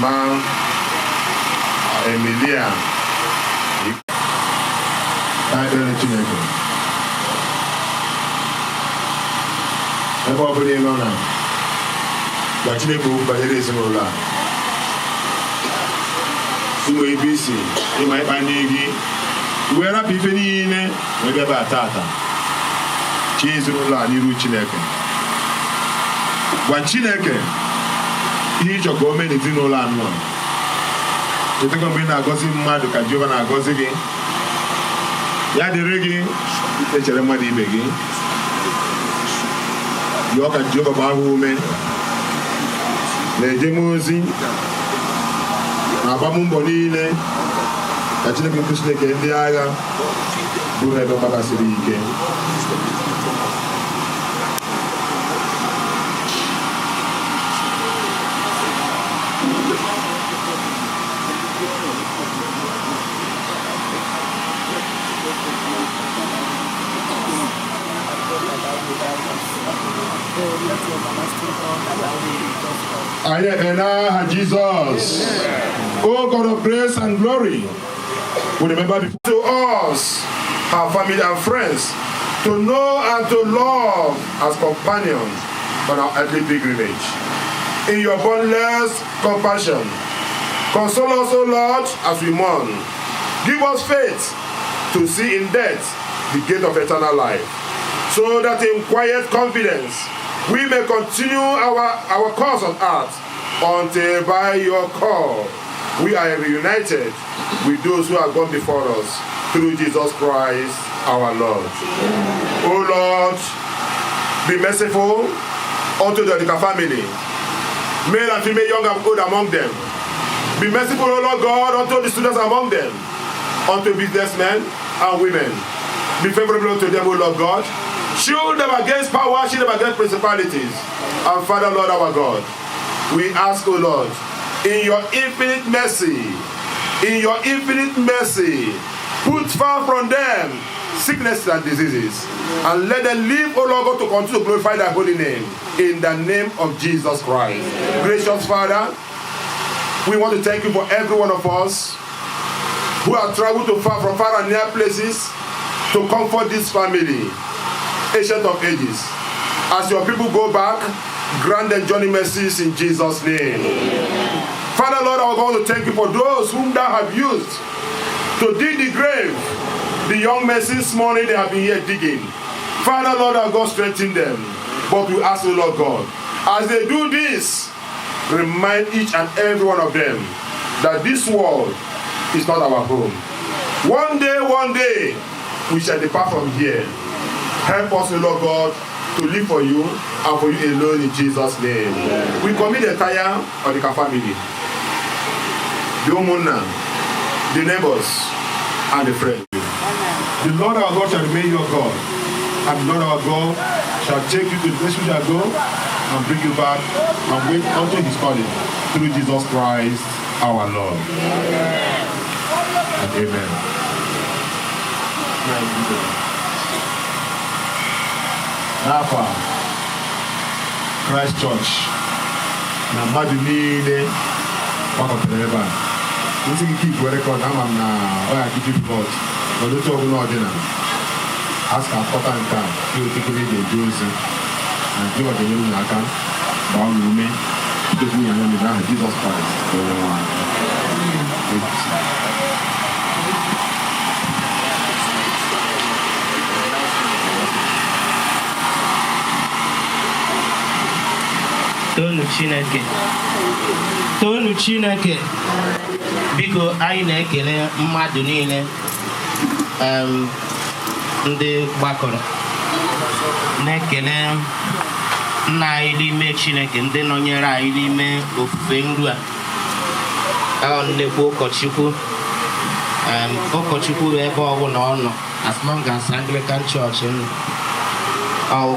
Mama Emilia. Ka anyị kpere Chineke. Ebe ọ bụla ị nọ na gwa Chineke okwu banyere ezinụlọ a. Inwe ebe isi ịma ịkpa ndị gị wee rapụ ife niile wee bịa ebe a tata chi ezinụlọ a n'iru Chineke. Gwa Chineke ihe ịchọ ka o mee n'ezinụlọ anụ a. Chetakwa mgbe ị na-agọzi mmadụ ka Jehova na-agọzi gị. Ya dịrị gị echere mmadụ ibe gị. Yọọ ka Jehova gbaa ha ume na ejemozi na agbammbọ niile, ka Chineke nke Chineke ndị agha bụrụ ebe gbakasịrị ike. Anyị ekpe n'aha Jizọs. O God of grace and glory, we remember to us, our family and friends, to know and to love as companions on our earthly pilgrimage. In your boundless compassion, console us, O Lord, as we mourn. Give us faith to see in death the gate of eternal life, so that in quiet confidence we may continue our course on earth until by your call we are reunited with those who have gone before us through Jesus Christ our Lord. O Lord, be merciful unto the Odika family, male and female, young and old among them. Be merciful, O Lord God, unto the students among them, unto businessmen and women. Be favorable unto them, O Lord God. Shield them against power, shield them against principalities. And Father, Lord our God, we ask, O Lord, in your infinite mercy, in your infinite mercy, put far from them sicknesses and diseases, and let them live, O Lord God, to continue to glorify thy holy name, in the name of Jesus Christ. Gracious Father, we want to thank you for every one of us who have traveled to far from far and near places to comfort this family, Ancient of Ages. As your people go back, grant them journey mercies in Jesus' name. Father, Lord, I want to thank you for those whom thou have used to dig the grave. The young men since morning they have been here digging. Father, Lord, our God, strengthen them. But we ask, O Lord God, as they do this, remind each and every one of them that this world is not our home. One day, we shall depart from here. Help us, O Lord God, to live for you and for you alone in Jesus' name. We commit the entire Odika family, the Umunna, the neighbors, and the friends. The Lord our God shall remain your God, and the Lord our God shall take you to the place you shall go and bring you back and wait unto his calling through Jesus Christ our Lord. Amen. And amen. N'afọ a, Christ Church na mmadụ niile gbakọtara ebe a, nsị gị keep record, ama m na ọ ya dị difficult, mana otu ọbụla ọ dị na a sị ka akpọta nke a ihe otekere eji eje ozi na Jehova ga-enyere unu aka, gbaa unu ume, dozi nwunye anya n'aha Jizọs Kraịst onye nwe anyị. Toonu Chineke, toonu Chineke. Biko, anyị na-ekele mmadụ niile ndị gbakọrọ, na-ekele nna anyị n'ime Chineke, ndị nọnyere anyị n'ime ofufe nru a. Ọ nnekwu ụkọchukwu, ụkọchukwu bụ ebe ọbụla ọ nọ, as long as Anglican Church nọ, ọ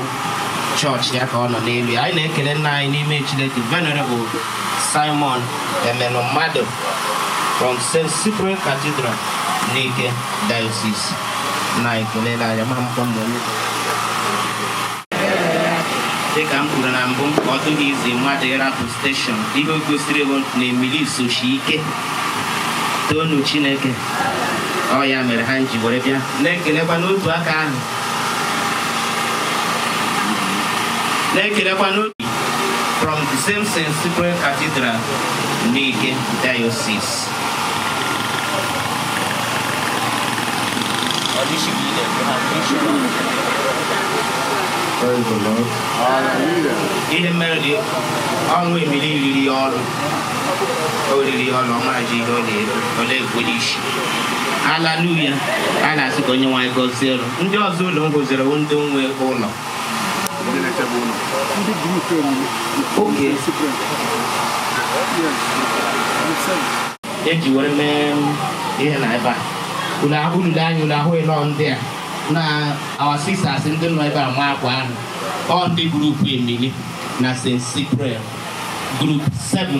chọọchị ya ka ọ nọ n'elu ya. Anyị na-ekele nna anyị n'ime Chineke, Venerable Simon Emenu Mmadụ from St. Cyprian Cathedral, Nike Diocese. Na ekelela anyị ma mkpọ mgbe onye Dịka m kwuru na mbụ, ọ dịghị izi mmadụ ịrapụ station. Ihe o gosiri bụ na Emili sochi ike. Toonu Chineke. Ọ ya mere ha ji were bịa na-ekelekwa n'otu aka ahụ, na-ekelekwa n'otu from the same St. Cyprian Cathedral, Nike Diocese. Praise the Lord. Ihe mere dị ọnwụ Emili riri ya ọrụ, o riri ya ọrụ ọma ji ihe ọ na-ego ọ na-ekweli isi. Haleluya! A na-asị ka onye nwaanyị gọzie ụlọ ndị ọzọ. Ụlọ m goziri wụ ndị nwe ụlọ. Ndị na-echebe ụlọ. Ndị group Emili. Oge. Yes. Group 7. Eji were mee ihe na ebe a ụlọ ahụ lụrụ anyị, ụlọ ahụ ịlọ ndị a na our sisters ndị nọ ebe a nwa akwa ahụ, ọ ndị group Emili na St. Cyprian group 7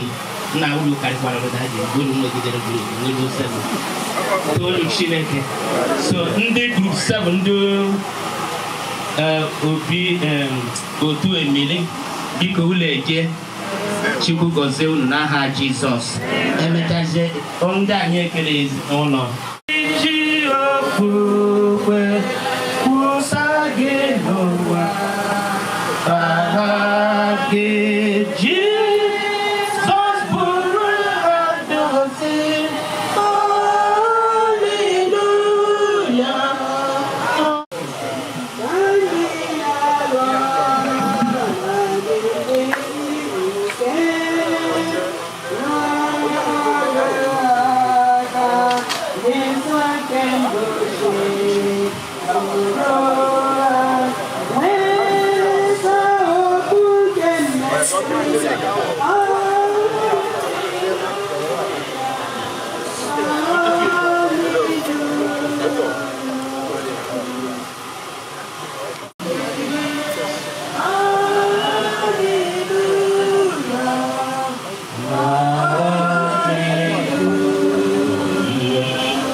na ụlọ karịkwara ụda ji olu nwegidere group nwego 7. Toolu Chineke. So ndị group 7, ndị obi otu Emili, biko ụlọ eje, Chukwu gọzie unu n'aha Jizọs. Emechazie ndị anyị ekele ụlọ iji okwukwe kwusa gị n'ụwa aha gị Jizọs bụrụ adozi. Haleluya.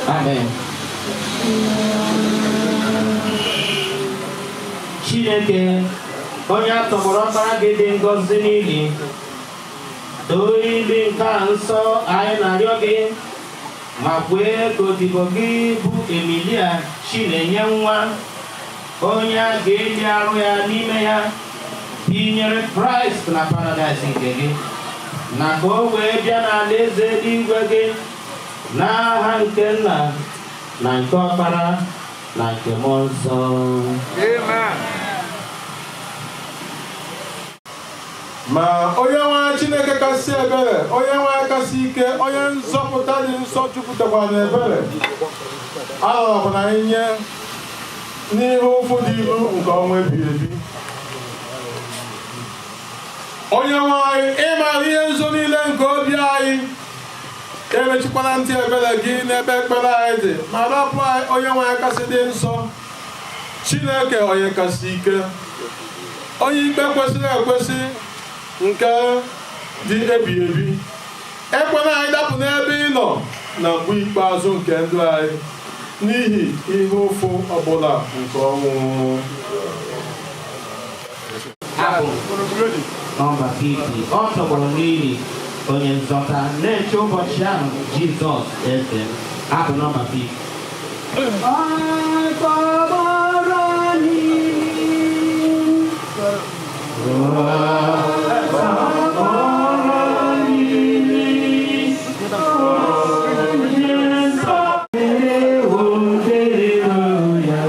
Amen. Chineke, onye a tọgbọrọ ọkpara gị dị ngọzi n'ili, doo ili nke a nsọ, anyị na-arịọ gị, ma kwee ka odibo gị bụ Emilia Chinenye nwa, onye a ga-eli arụ ya n'ime ya, tinyere Kraịst na paradaịs nke gị, na ka o wee bịa n'ala eze eluigwe gị, n'aha nke Nna na nke Ọkpara na nke Mmụọ Nsọ. Amen. Ma onye nwe anyị Chineke kasị ebere, onye nwe anyị kasị ike, onye nzọpụta dị nsọ jupụtakwara na ebere, arọrọkwana anyị nye n'ihe ụfụ dị ilu nke ọnwụ ebighị ebi. Onye nwe anyị, ịmara ihe nzo niile nke obi anyị, emechikwala ntị ebere gị n'ebe ekpere anyị dị, ma rapụ anyị, onye nwe anyị kasị dị nsọ, Chineke onye kasị ike, onye ikpe kwesịrị ekwesị nke dị ebighị ebi. Ekwela anyị dapụ n'ebe ị nọ na mgbe ikpeazụ nke ndụ anyị n'ihi ihe ụfụ ọbụla nke ọnwụ. Abụ nọmba 50, ọ tọgbọrọ n'ili onye nzọta na-eche ụbọchị ahụ Jizọs eze. Abụ nọmba 50. Ọ tọgbọrọ n'ili. Tọgbọrọ n'ili onye nzọta ya,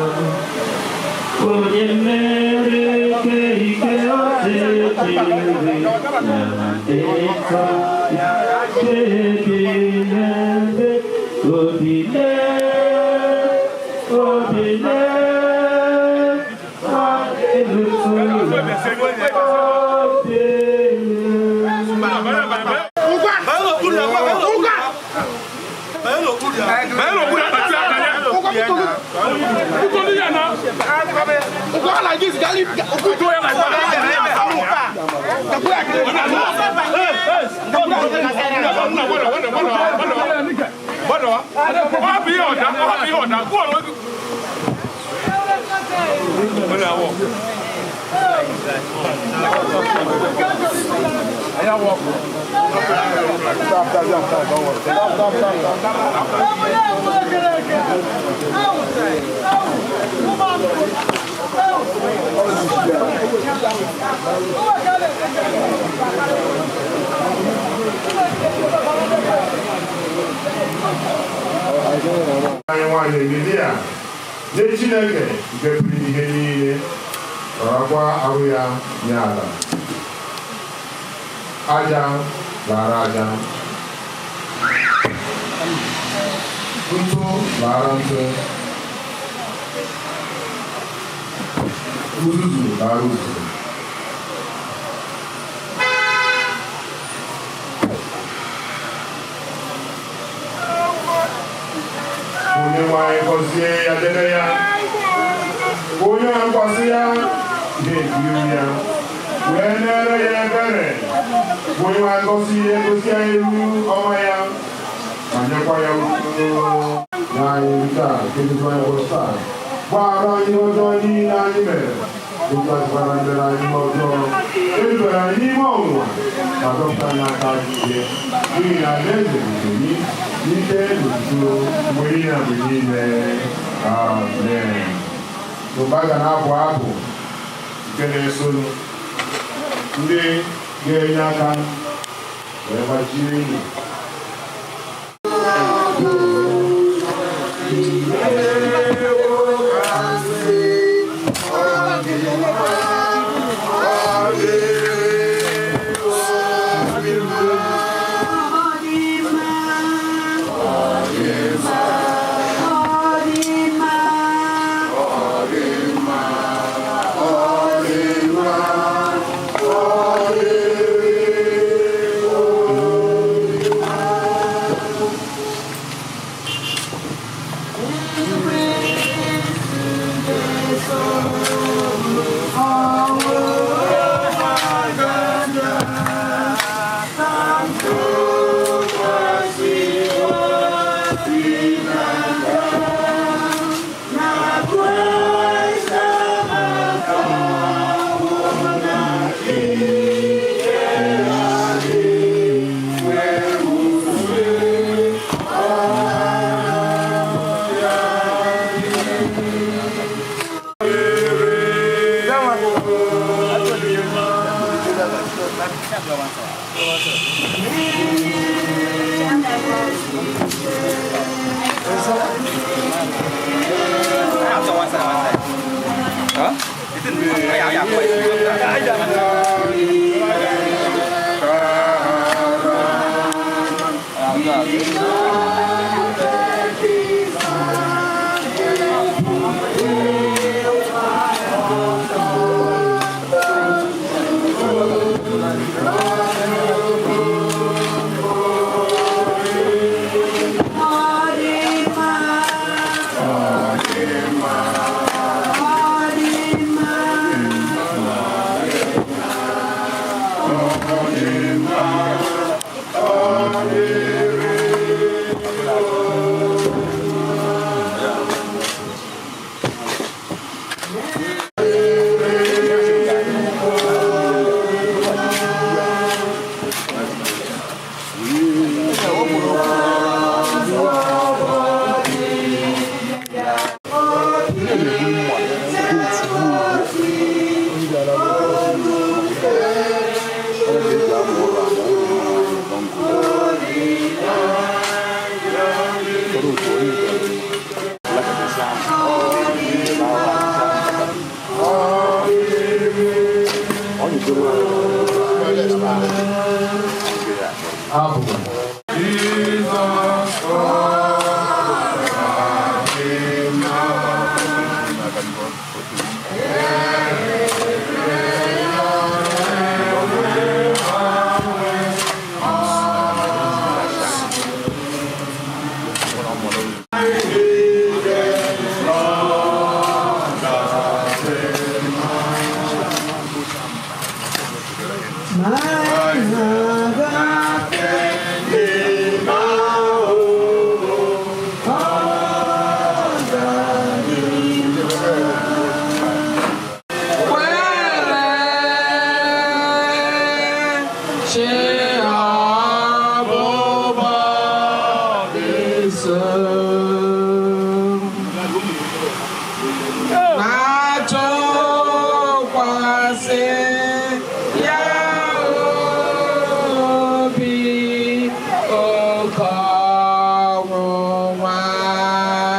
onye mere ke ike ọchịchịrị na ịtọ ya chekelebe obile obile. Hallelujah. Stop, stop, stop, stop, don't worry. Stop, stop, stop, stop. Anyị nwaanyị Emilia nye Chineke nke pụrụ ihe niile, rọrọkwa ahụ ya nye ala. Aja lara aja, ntụ lara ntụ, uzuzu lara uzuzu. Onye nwanyị gọzie ya, debe ya. Onye nkwasị ya ga-ebiri ya wee mere ya ebere. Onye nwanyị gọzie ya, gosi ya iru ọma ya, ma nyekwa ya udo. Na anyị taa nke dịkwa ya bụ taa, gbaghara anyị ihe ọjọọ niile anyị mere, dịkwazịkwara mere anyị ihe ọjọọ. Edubara anyị n'ime ọnwụnwa, ma dọpụta anyị aka ihe, n'ihi na alaeze nke gị, ike n'otuto, mgbe niile na mgbe niile. Amen. Mgbe a ga na-abụ abụ nke na-esonụ, ndị ga-enye aka wee gbachie enyi.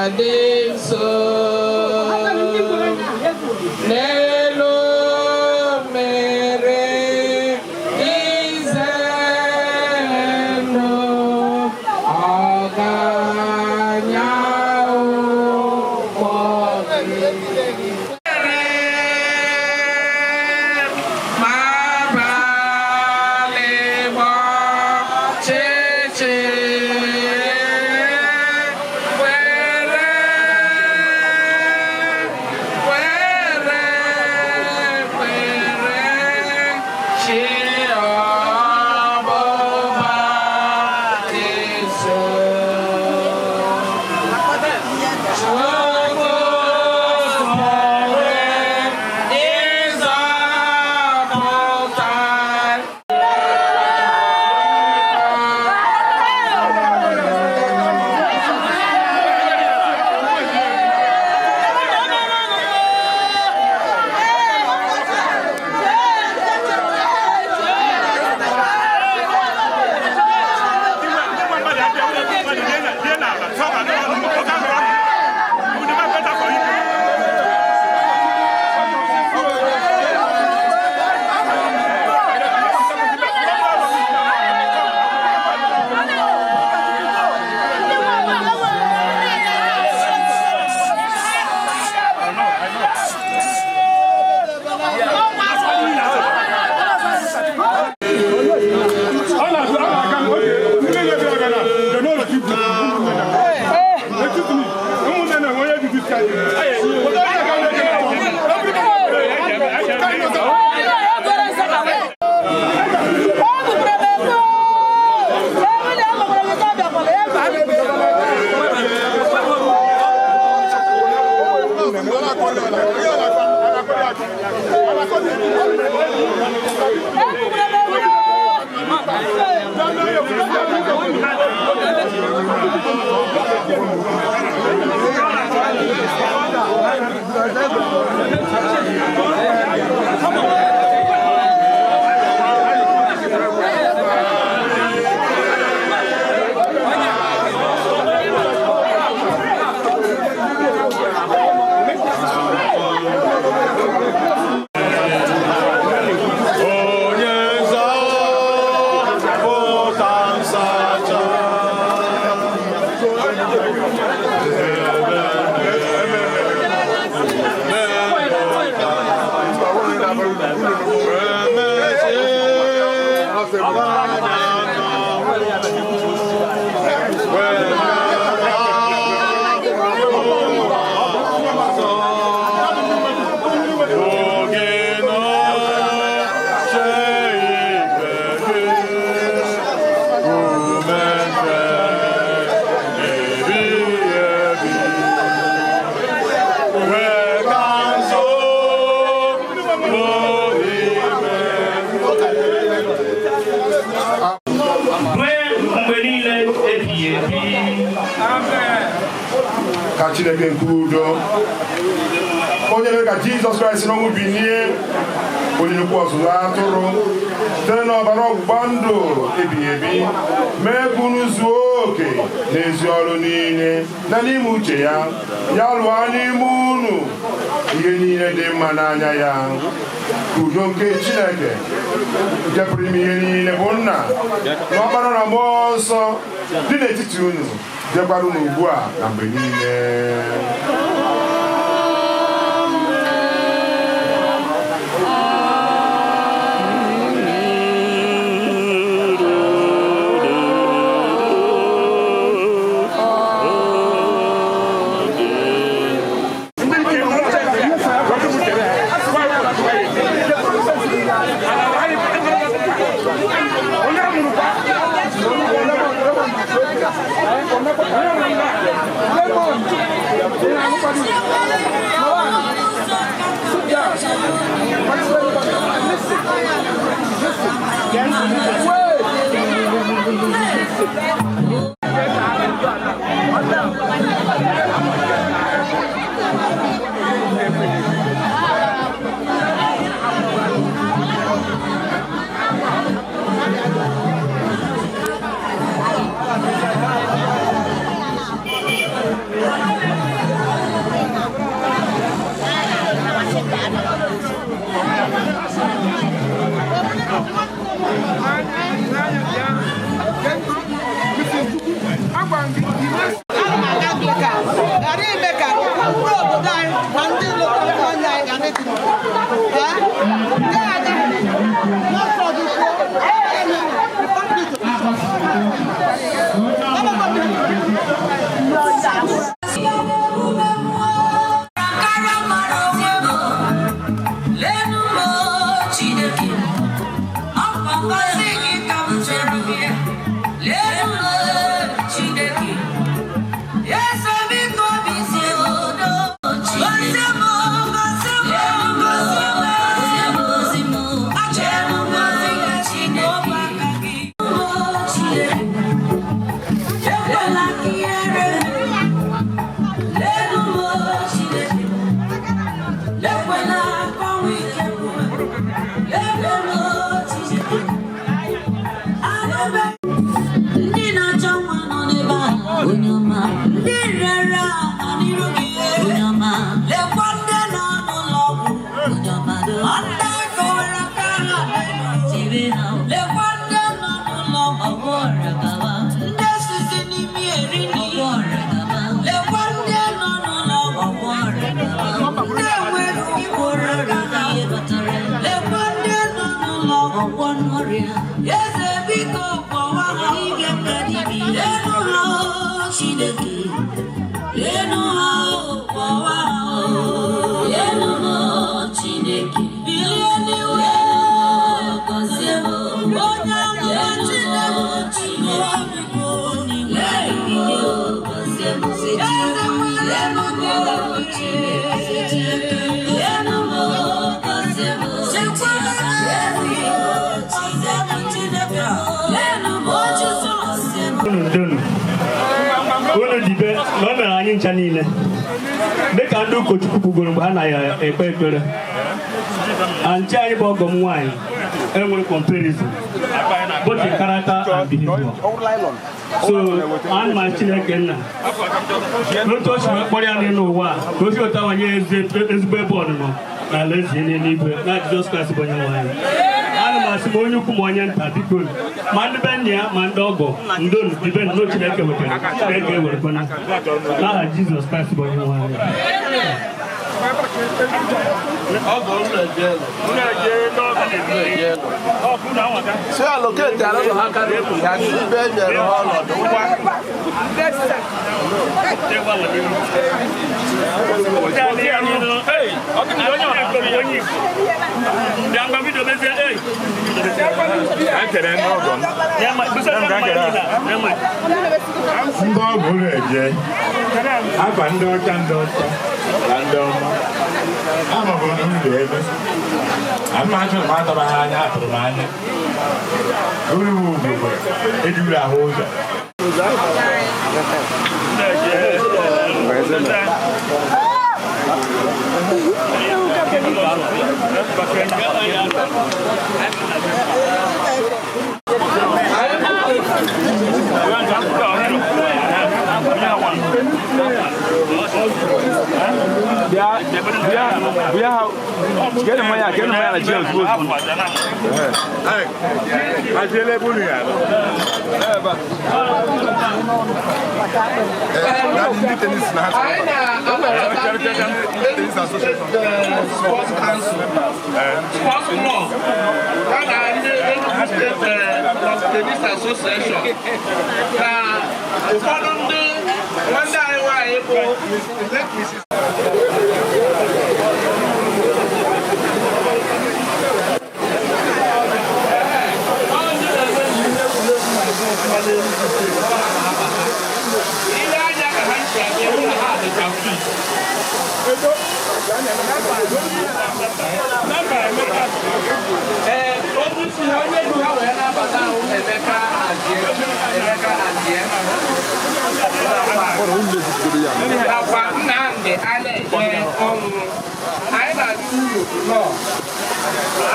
Ga-adị nso n'elu mmiri ize ndụ, ọ ga-anya ụgbọ gị. Ma abalị gba ọchịchịrị, were were were chi ọbụba dị nso. Chukwu pụrụ ịzọpụta. Onye nzọpụta nsacha. Oge nọ Rue mgbe niile ebighị ebi. Ka Chineke nke udo, onye mere ka Jizọs Kraịst n'ọnwụ binie, onye nnukwu ọzụzụ atụrụ, site n'ọbara ọgbụgba ndụ ebighị ebi, mee ka unu zuo oke n'ezi ọrụ niile na n'ime uche ya, ya lụọ n'ime unu ihe niile dị mma n'anya ya. Ka udo nke Chineke nke pụrụ ime ihe niile, bụ Nna na Ọkpara na Mmụọ Nsọ, dị n'etiti unu, dịkwara unu ugbu a na mgbe niile. Lemon. Ana m aga Anglican ghara ime ka ndị obodo anyị ma ndị lụtara nwanne anyị ghara ịdị n'udo. Nke a aga n'ọsọdụ kwuo elu Republic. Ndị na-achọ nwa nọ n'ebe a, onye ọma. Ndị rere nọ n'iru gị, onye ọma. Lekwa ndị nọ n'ụlọ ọgwụ, onye ọma. Ndị kọwara aka ha chebe ha. Lekwa ndị nọ n'ụlọ ọgwụ, ọrịa gawa. Ndị sisi n'imi eri nri, ọrịa gawa. Lekwa ndị nọ n'ụlọ ọgwụ, ọrịa gawa. Ndị enweghị ụkwụrụ aka ha lekwa ndị nọ n'ụlọ ọgwụ ọrịa. Eze biko kpọwa ha dibịa ka dibịa. Leenụ ha o Chineke, leenụ ha o kpọwa ha o. Leenụ ha o Chineke, bilie n'iwe gọzie m. Onye amụma Chineke, leenụ ha o gọzie m. Eze leenụ ha o Chineke, leenụ ha o gọzie m. Chekwa Unu ndonu unu dibe na o mere anyị ncha niile dịka ndị ụkọchukwu kwugoro mgbe ha na-ekpe ekpere. Anchi anyị bụ ọgọ m nwaanyị enwere comparison both in character and behavior. So ana m Chineke nna n'otu o si wee kpọrọ ya n'elu ụwa a, ka o si otu awanye ezigbo ebe ọnụnọ na alaeze n'eluigwe na Jizọs Kraịst bụ onye nwe anyị. Ana m asị ma onye ukwu ma onye nta, biko, ma ndị be nna ya ma ndị ọgọ, ndonu dibe nnọọ. Chineke wetara, Chineke ewerekwana n'aha Jizọs Kraịst bụ onye nwe anyị. Si allocate alụ ha ka ya ibe nyere ha ọnọdụ ngwa. Ndị ọgwụ na-eje afa ndị ọcha, ndị ọcha na ndị ọma amabụ na uru ebe ama achụrụ m atọba ha anya, atụrụ m anya uru bụ ugogbe ejuru ahụ ụzọ. Bịa bịa bịa ha kene mmanya, kene mmanya na ji ozugbo ozugbo. Haziele ebe unu ya. Ndị tennis na ha Anyị na-anabata ndị Tennis Association. Sports Council, Sports Club, ya na ndị Enugu State Club Tennis Association, na ụfọdụ ndị nwanne anyị nwaanyị bụ late Mrs. Ile anya ka ha si abịa hụ na ha dịcha fit. Ee, onye isi ha, onye du ha wee na-abata ahụ, Emeka Azie, Emeka Azie. Nakwa Nnamdị Anaeje ọnwụ. Anyị na-atụ uru nọ.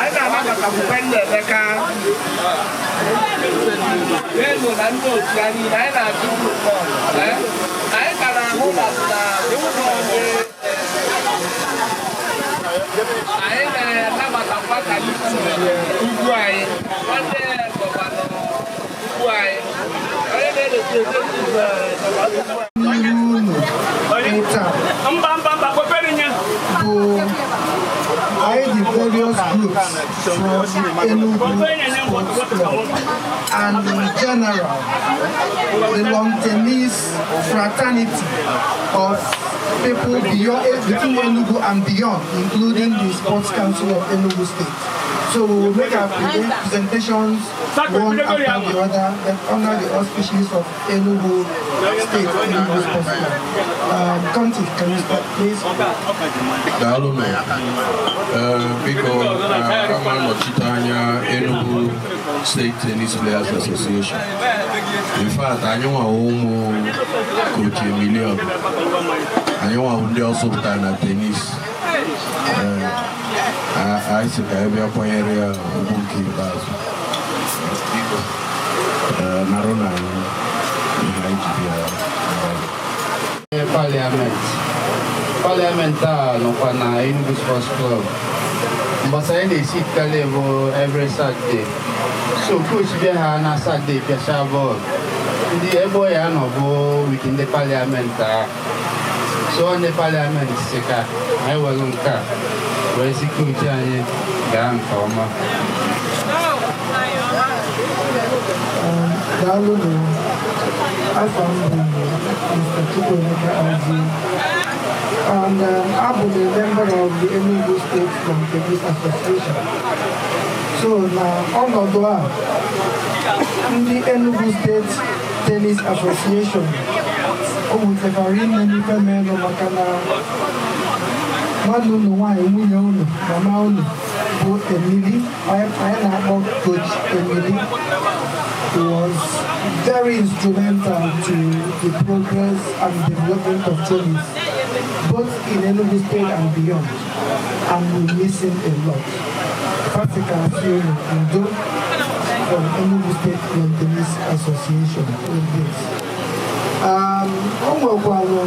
Anyị na-anabatakwa nna Emeka. Ego na ndị otu ya niile, anyị na-atụ uru nọ. Ee, anyị ka na-ahụ na anyị na-anabatakwa ka ugwu anyị, nwanne gọvanọ ugwu anyị, onye na-eleta Unu taa bụ anyị, the various groups from Enugu Sports Club and in general the lawn tennis fraternity of people beyond, between Enugu and beyond, including the Sports Council of Enugu State. So we will make our presentations one after the other, then under the auspices of Enugu State Enugu Sports Club. Conti, can you start, please? Daalụ nụ. Ee, biko, ama nnọchite anya Enugu State Tennis Players Association. In fact, anyị nwawo ụmụ Coach Emilio, anyị nwawo ndị ọsọ pụtara na tennis. Ee, anyị sị ka anyị bịa kwanyere ya ugwu nke ikpeazụ. Biko, ee, narụ na anyị ihe anyị ji bịa ebe a. Parliament a nọkwa na Enugu Sports Club. Mbọsị anyị na-esi ikele bụ every Saturday, so coach bịa ha na Saturday pịacha bọọlụ, ndị ebe ọ ya nọ bụ with ndị parliament a. So ndị parliament si ka anyị were nke a wee si coach anyị gaa nke ọma. Daalụ nụ. Afọ m bụ Mr. Chukwuemeka Azi, and abụ m a member of the Enugu State Lawn Tennis Association. So na ọnọdụ a, ndị Enugu State Tennis Association, o wutekwara ime n'ife menụ, maka na nwanne unu nwaanyị, nwunye unu, mama unu bụ Emily, anyị na-akpọ Coach Emily, was very instrumental to the progress and development of tennis, both in Enugu State and beyond, and we miss him a lot. Patrick Asiolu Ndo from Enugu State Lawn Tennis Association with this. O nwekwara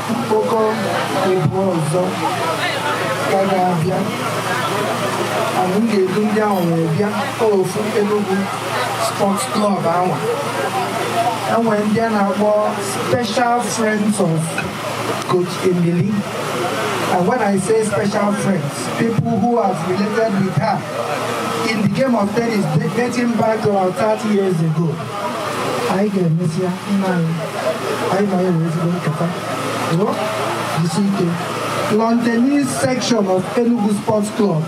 mkpọkọ ịbụọ ọzọ ka ga-abịa. And m ga-edu ndị ahụ wee bịa ofu Enugu Sports Club anwa. Enwere ndị a na-akpọ Special Friends of Coach Emily. And when I say special friends, people who have related with her in the game of tennis dating back to about 30 years ago. Anyị ga-emesịa nna anyị, anyị na ya nwere ezigbo nkata. Ruo, jisi ike. Lawn tennis section of Enugu Sports Club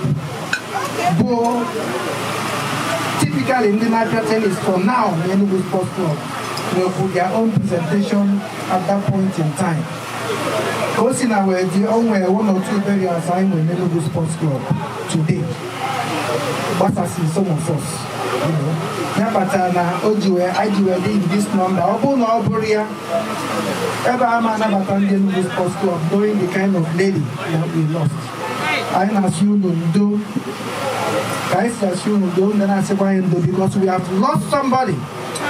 bụ typically ndị na-apịa tennis for now na Enugu Sports Club nwekwu their own presentation at that point in time. Ka o si na wee dị, o nwere one or two burials anyị nwere n'Enugu Sports Club today, gbasasị some of us. Ya kpatara na o ji wee anyị ji wee dị in this number. Ọ bụrụ na ọ bụrụ ya, ebe a ma anabata ndị Enugu Sports Club, knowing the kind of lady that we lost. Anyị na-asị unu ndo. Ka anyị si asị unu ndo, ndị na-asịkwa anyị ndo, because we have lost somebody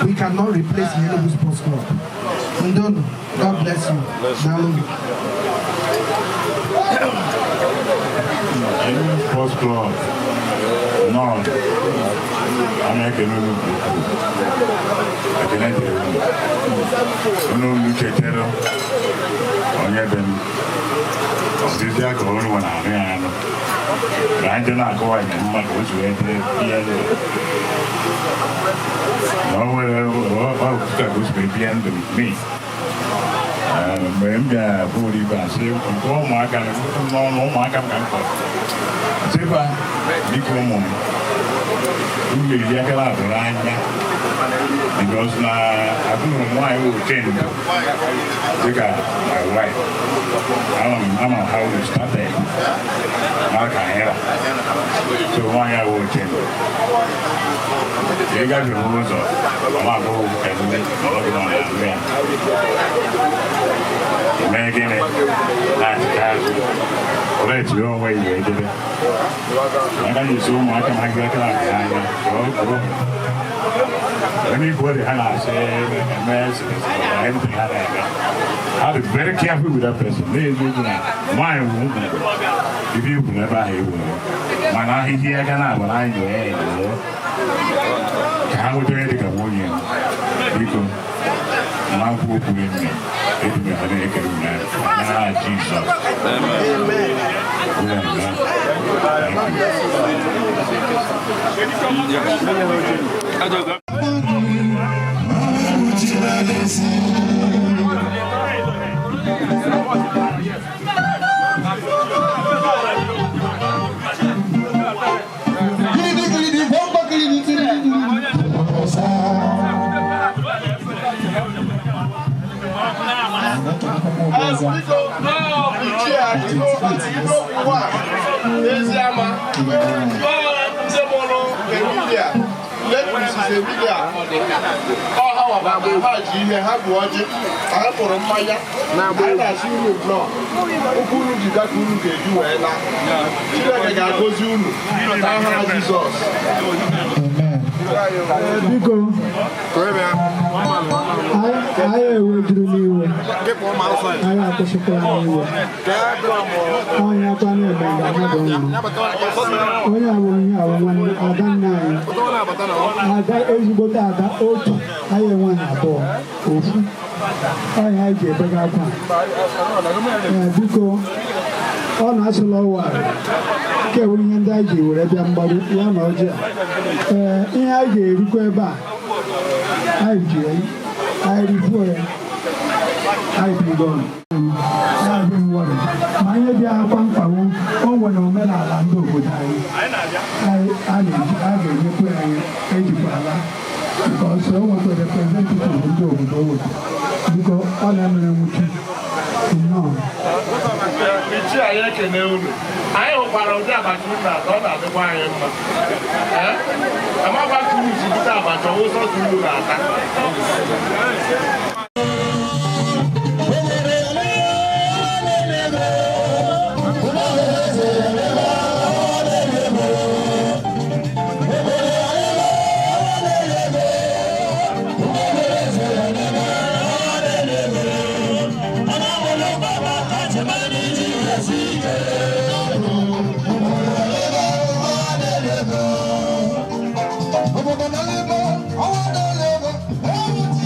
we cannot replace in Enugu Sports Club. Ndonu. God bless you. Daalụ. Enugu Sports Club nọ, ana ekene unu nke ukwuu. Ekene dịrị unu. Unu chetara onye be m, ọdịdị aka unu nwe na-arụ ya anụ ka anyị dị na-akọwa ihe mmadụ o si wee dị ihe ndụ na o nwere ọpụta ka o si wee bie ndụ me. Mgbe m bịara bụrụ ibe asị nke ụmụaka n'ọnụ ụmụaka m ka m kpọrọ sịkwa, biko ụmụ m, m ga-eji aka na-atụrụ anya, because na abụrụ m nwaanyị wụ change dịka my wife. Ama m how we started mara ka anyị ra. So nwaanyị a wụ change, ị gafere ụzọ, ọ na-abụ ka ndị ọlọgị nọ na-ahụ ya mee gịnị na-achịcha azụ were tinye onwe ya edebe aka ji ụmụaka ma gị aka na-atụ anya ka ọ kwuo onye ikwu dị ha na-asị eme everything ha na-eme. Ha dị very careful with that person. Na-eziokwu na nwaanyị bụ ụmụ ife ikwu n'ebe ahụ ewu, mana ahịhịa aka na-agba n'anya wee ka ha nweta onye dịka nwunye. Biko, mmakwu okwu enne, ebi m ekele m na n'aha Jizọs. Eziama, ndị mụrụ Emilia, late Mrs. Emilia, ọ ha wabara ha ji ihe ha bụ ọjị, ha kpụrụ mmanya, anyị na-asị unu nnọọ, ụkwụ unu ji bịa ka unu ga-eji wee laa. Chineke ga-agọzi unu n'aha Jizọs. Biko, anyị ewejuru n'iwe, anyị akwụsịkwala n'iwe. Onye akwa na-eme nga mmadụ nwụrụ. Onye awụrụ ihe awụ nwanne ada nna anyị. Ada ezigbote ada otu, anyị enweghị abụọ, ofu. Onye anyị ji ebega akwa. Biko, ọ na-asụla ụwa nke bụ ihe ndị anyị ji were bịa mgbaru ya na ọjị a. Ee, ihe anyị ga-erikwa ebe a, anyị ji ya, anyị rifuo ya, anyị bigo ọnụ. Na-adịghị worried. Ma ihe dị akwa mkpagbu, o nwere omenala ndị obodo anyị. A ga-enyekwa anyị ejikwa ala because o nwekwara representative ndị obodo o wetara. Biko, ọ na-emere nwuchi. Nnọọ. Ichie, anyị ekene unu. Anyị hụkwara ụdị abacha unu na-ata, ọ na-adịkwa anyị mma. Amakwa ka unu si bute abacha, ọwụ sọsọ unu na-ata. Obodo na-ebe, ọnwa na-ebe, ọnwụ ti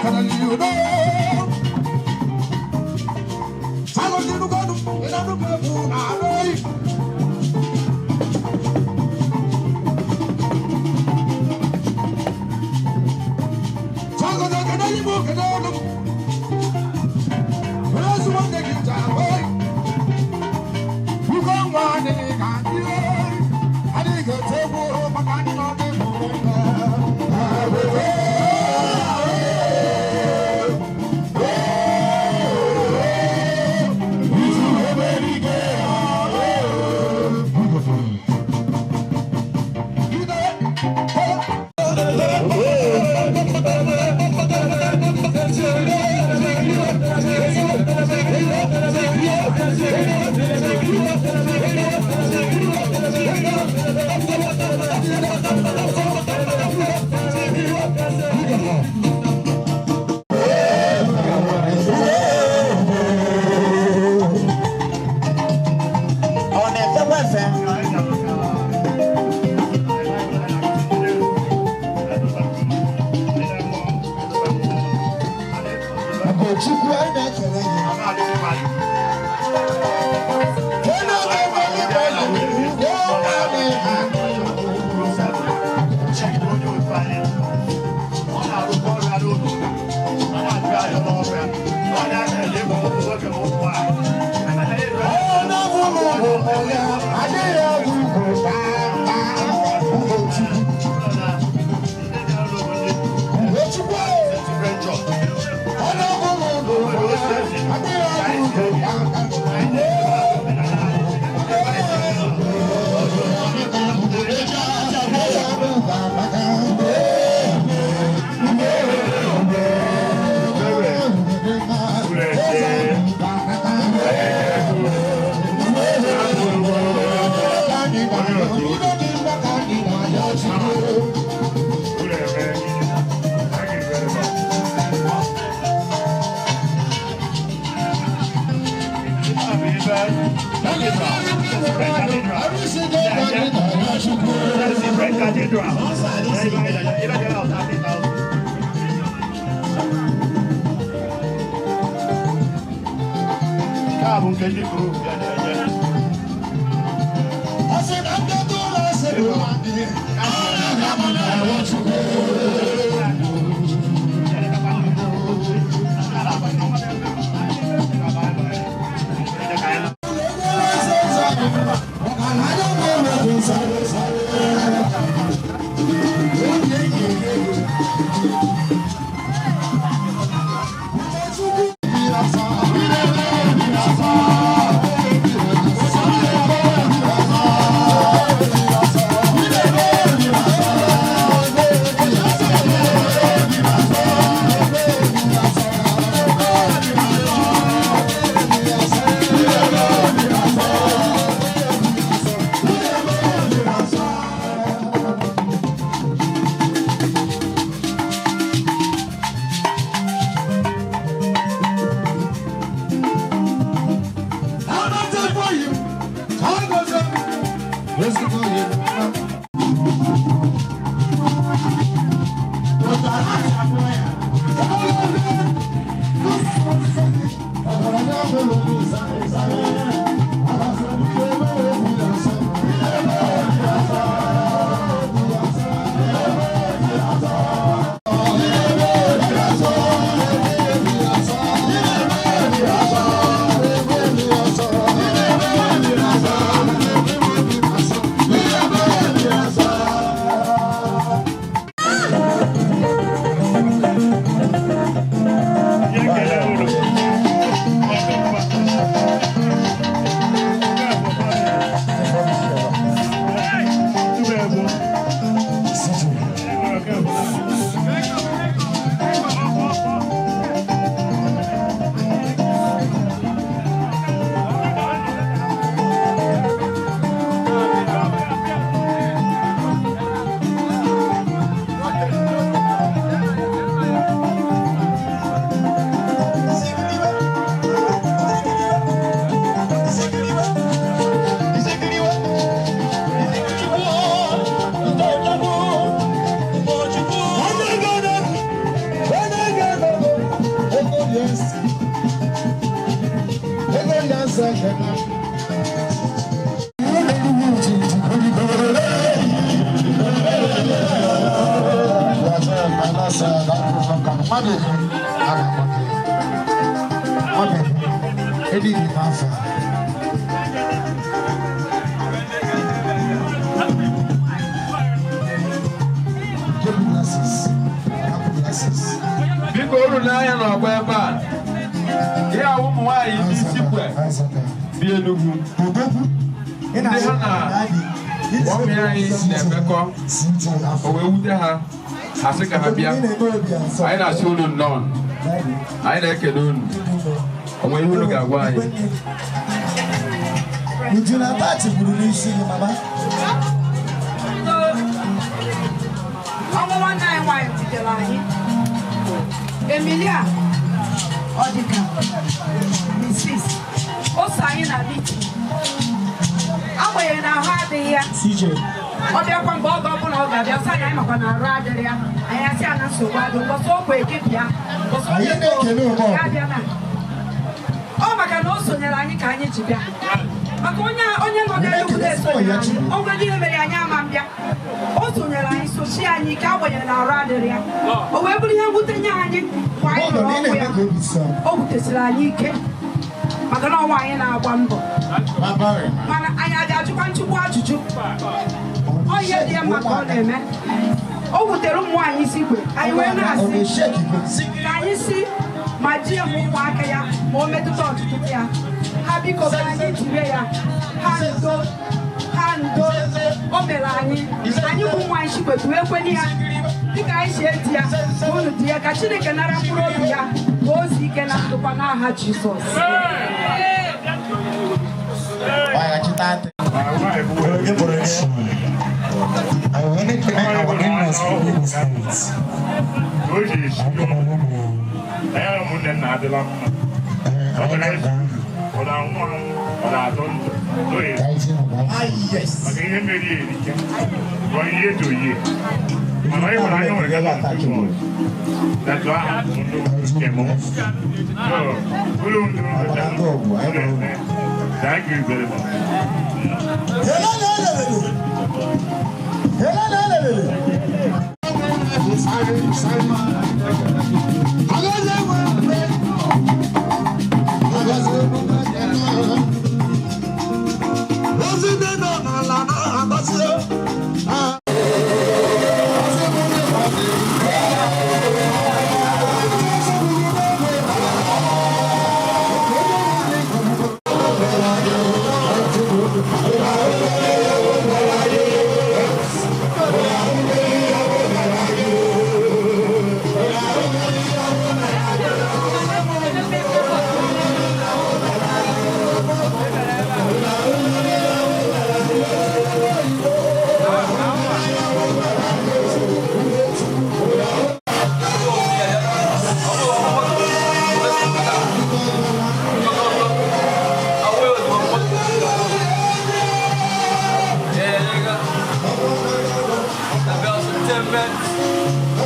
Thank you. Biko unu n'anya n'ọgbọ ebe a ihe a ụmụ nwaanyị ndị isi kwe bi Enugu ndị ha na ọmị anyị na-emekọ o wee wute ha ha sị ka ha bịa. Anyị na-asị unu nnọọ, anyị na-ekele unu. O nwere ihe unu ga-agwa anyị? Uju na tachi gburu n'isi gị mama. Ọnwụ nwanne anyị nwaanyị butere anyị Emilia ọ dịka Mrs. O so anyị na meeting, agbanyeghị na ahụ adịghị ya. CJ. Ọ bịakwa mgbe oge ọbụla ọ ga-abịa sị anyị makwa na arụ adịrị ya, anyị asị ya na nsogbu adị mbọsị o kwe gị bịa mbọsị o Anyị na-ekele ụmụ ya bịa na ọ maka na o sonyere anyị ka anyị ji bịa maka onye onye nọ n'Enugu na-esonyere anyị o nwere ihe mere anyị ama mbịa. O sonyere anyị sochie anyị ike agbanyeghị na arụ adịrị ya, o wee bụrụ ihe mwute nye anyị mgbe anyị Bọọlụ nụrụ na ị ọnwụ na-eme ya. ka obi sọ. O wutesiri anyị ike maka na ọnwa anyị na-agba mbọ, mana anyị a ga-ajụkwa nchukwu ajụjụ ọ ihe dị ya mma ka ọ na-eme. O wutere ụmụ nwaanyị isi igwe anyị wee na-asị ka anyị si ma ji ya ma ụmụaka ya ma o metụta ọtụtụ ya ha biko ka anyị jire ya ha ndo ha ndo. O mere anyị anyị bụ nwaanyị chikwe wee kwenye ya dịka anyị si eti ya ka unu dị ya ka Chineke nara mkpụrụ obi ya ka o zuo ike na ndụkwa n'aha Jizọs. I wanted to make our in-laws forgive his parents. Ụmụnne nna adịla mma. Ọ ọ na-anwụ anwụ, ọ na-atọ ndụ. Maka ihe mmeri erike bụ ihe eji oyi mana ịhụnanya nwere gala na ahụ ndụ nke mụ. So, uru ndụ. Thank you very much.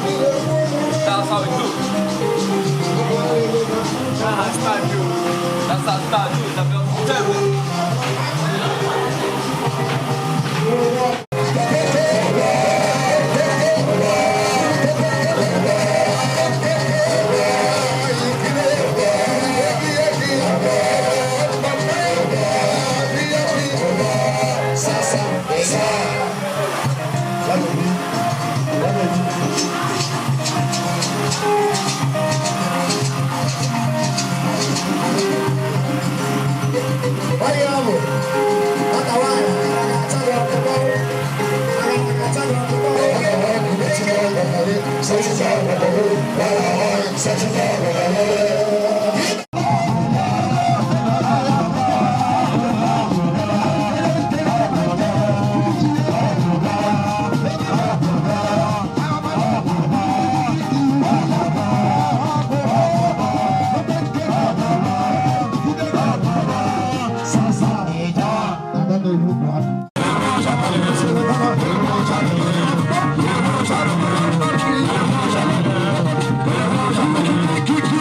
That's how we do. That's how we do. That's how we do. That's how we do. Thank you.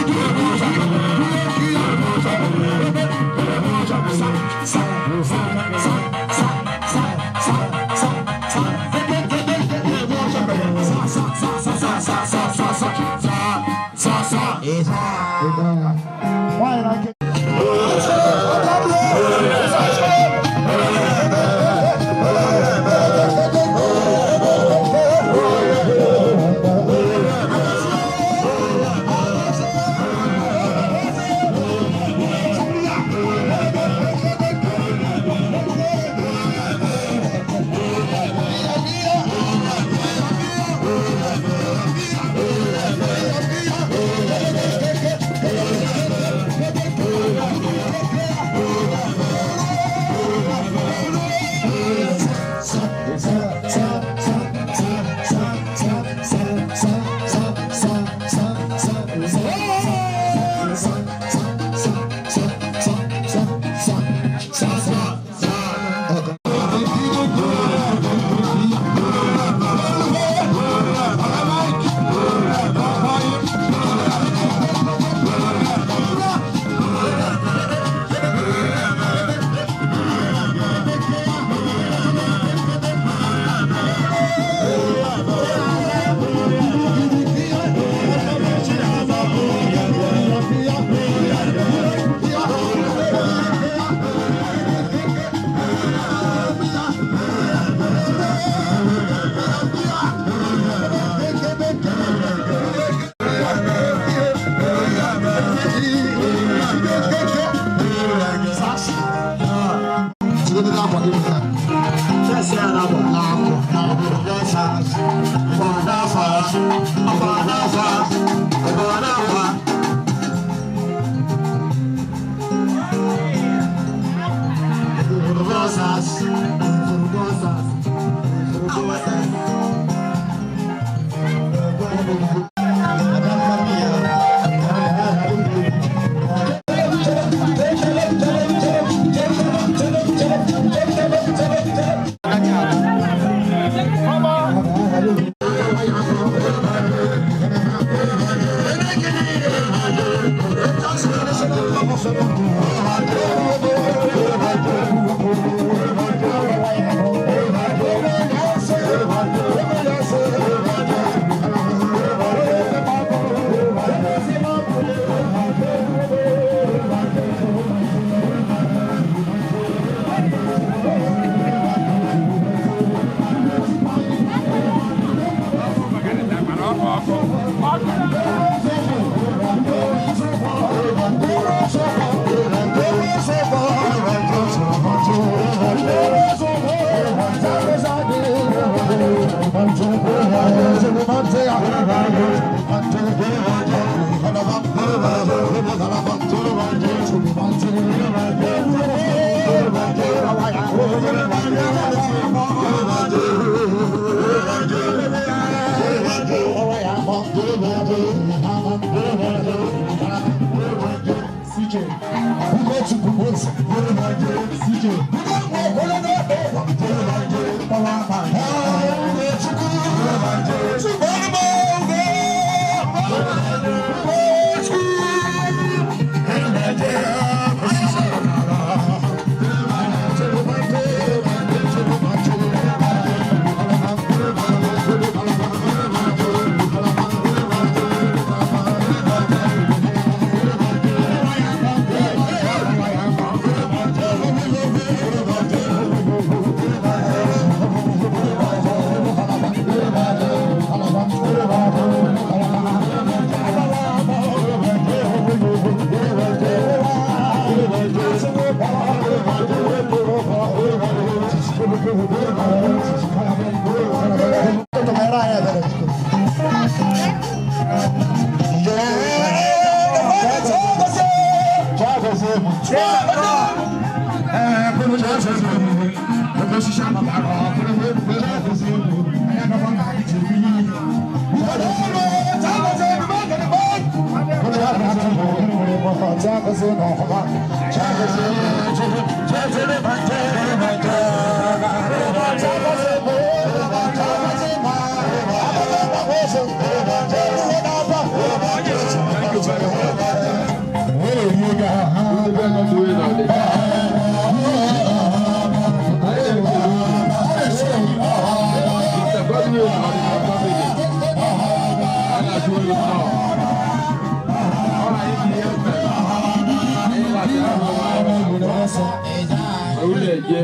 Unu eje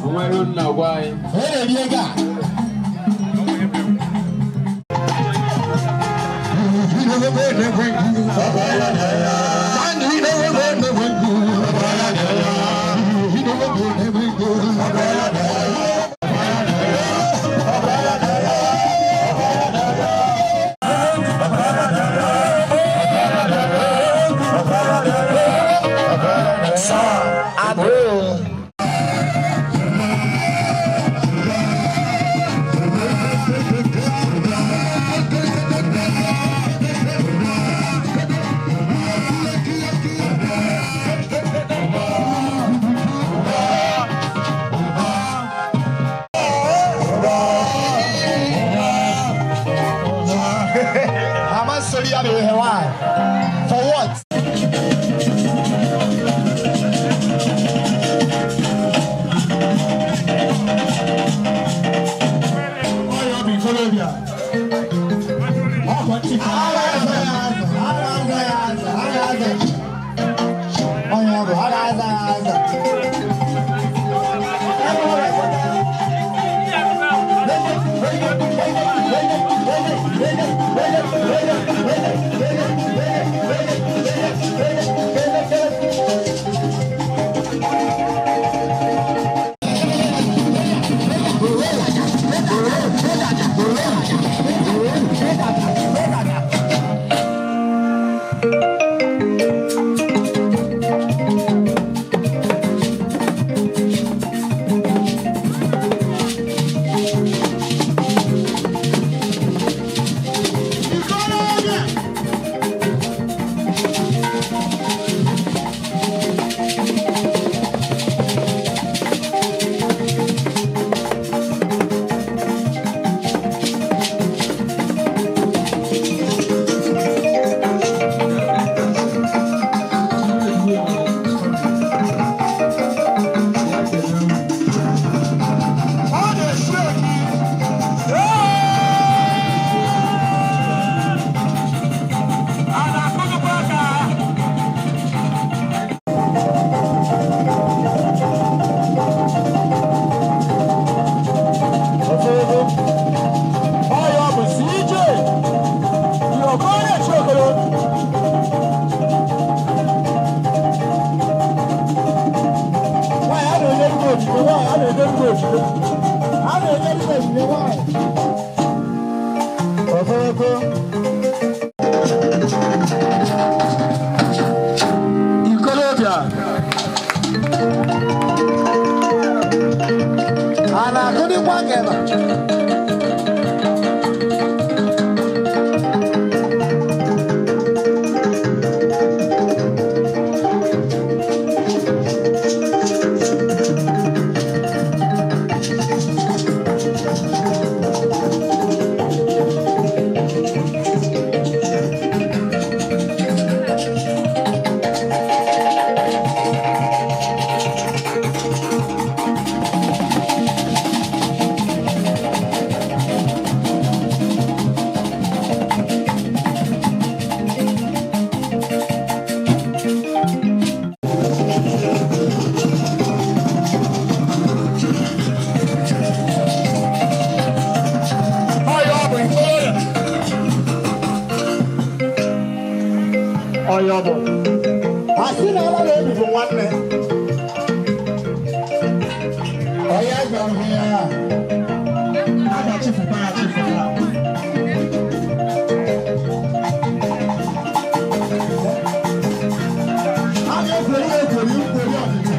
onwere unu na-agwa anyị. For what? Ikolobịa a na-akụdịkwa geba. Ọyọbọ asị na ala na-ebibu nwanne ọya gwara ya a ga-achịfụta ya achịfụta. A ga-ekweri ya ekweri nkweri ọdịda.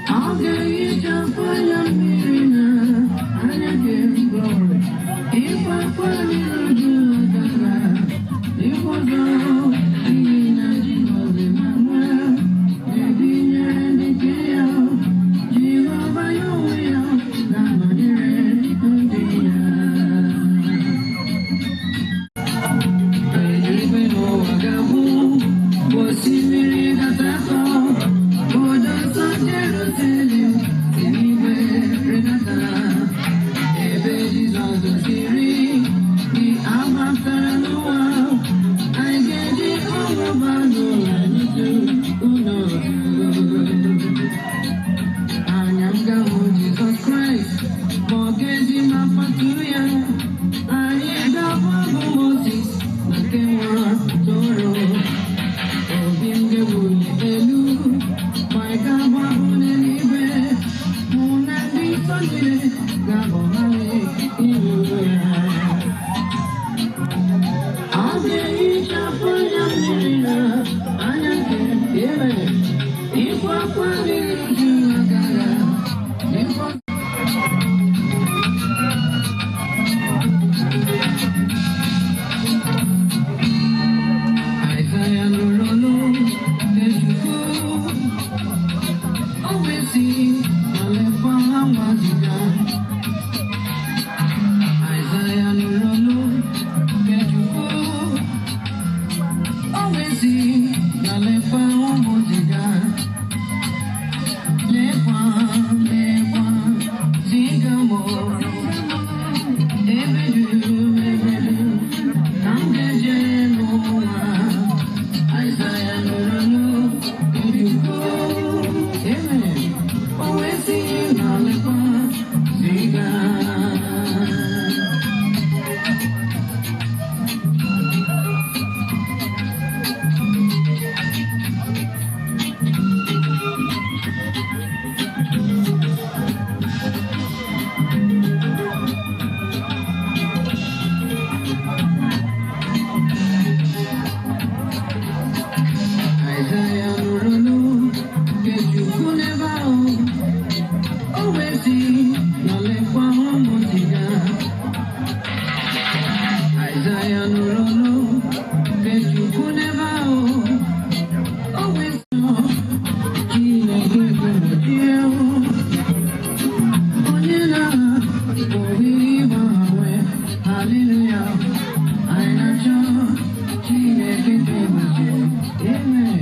I'll get you jump. Jerusalem si n'igwe rịdata, ebe Jizọs doziri gị agbapụtara n'ụwa. Anyị ga-eji ọṅụ baa n'ụlọ anyị ụlọ. Anya m ga-ahụ Jizọs Kraịst, ma ọ ga-eji ma kpatụrụ ya. Anyị ga-abụ abụ Mozis na nke nwụrụ toro. Obi m ga-ewuli elu, ma ị ga-abụ abụ n'eluigwe. Mụ na ndị nsọ niile ga-abụ haleluya. A ga-ehichapụ anya mmiri na anya nke eme. Ịkwa akwa mmiri juru agara. Ịkwa Aịzaya nụrụ olu nke Chukwu, o wee sị, "Ma lekwa nwa ziga." Aịzaya nụrụ olu nke Chukwu, o wee sị, "Ma lekwa ụmụ ziga." Lekwa, lekwa, ziga m o. Ebe dum, ebe dum, ka m ga-eje n'ụwa. Aịzaya nụrụ olu nke Chukwu, amen. O wee sị, "Ma lekwa, ziga." Aịzaya nụrụ olu nke Chukwu n'ebe ahụ, o wee sị, "Ma lekwa ụmụ ziga." Aịzaya nụrụ olu nke Chukwu n'ebe ahụ, o wee sị, "Chineke gbochie onye na-apụghị ịgbanwe." Haleluya, anyị na-achọ Chineke gbochie. Amen.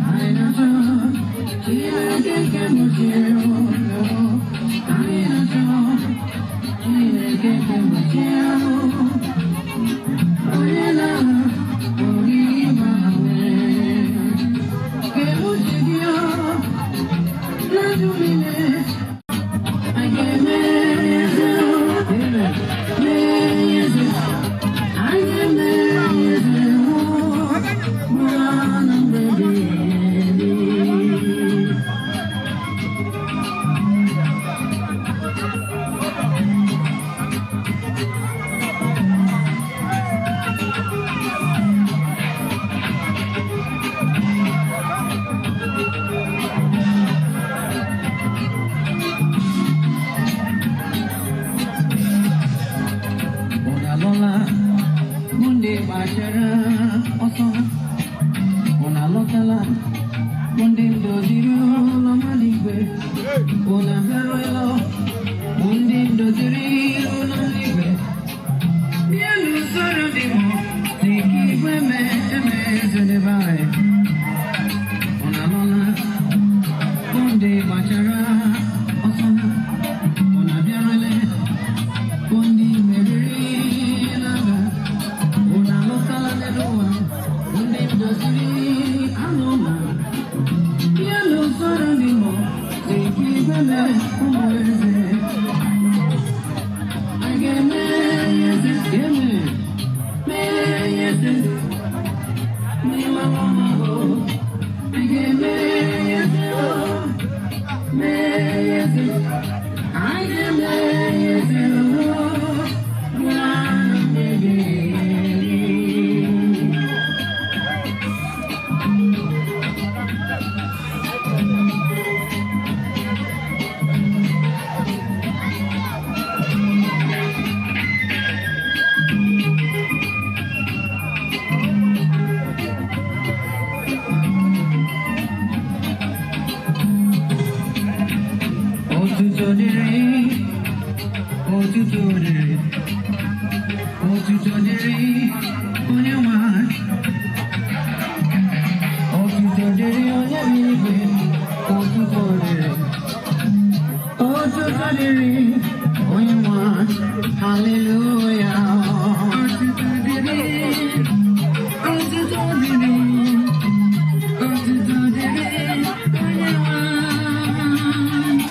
Anyị na-achọ Chineke gbochie. Anyị na-achọ Chineke gbochie onye na-apụghị ịgbanwe. Kee uche gị ọ na ndụ niile. Anyị ga-eme eze, mee eze. Anyị ga-eme eze ruo na mgbe ebighị ebi. Unu alọla, bụ ndị gbachara ọsọ. Unu alọtala, bụ ndị ndoziri ụlọ mmadụ igwe. Unu abịaruola, bụ ndị ndoziri ụlọ igwe. Bịa n'usoro dị mụ, dị ka igwe mee eme eze n'ebe anyị. Unu alọla, bụ ndị gbachara ọsọ. Unu abịaruola, bụ ndị meriri n'agha. Unu alọtala n'elu ụwa, bụ ndị ndoziri anụ ụlọ. Bịa n'usoro dị mụ, dị ka igwe mee ụmụ eze. Anyị ga-eme eze, eme, mee eze. N'ime ọma ahụ, anyị ga-eme eze, mee eze. Anyị ga-eme eze ruo na mgbe ebighị ebi. Otuto dịrị, otuto dịrị, otuto dịrị onye nwe anyị. Otuto dịrị onye bi n'igwe, otuto dịrị. dịrị onye nwe anyị. Haleluya. Otuto dịrị, otuto dịrị, otuto dịrị onye nwe anyị.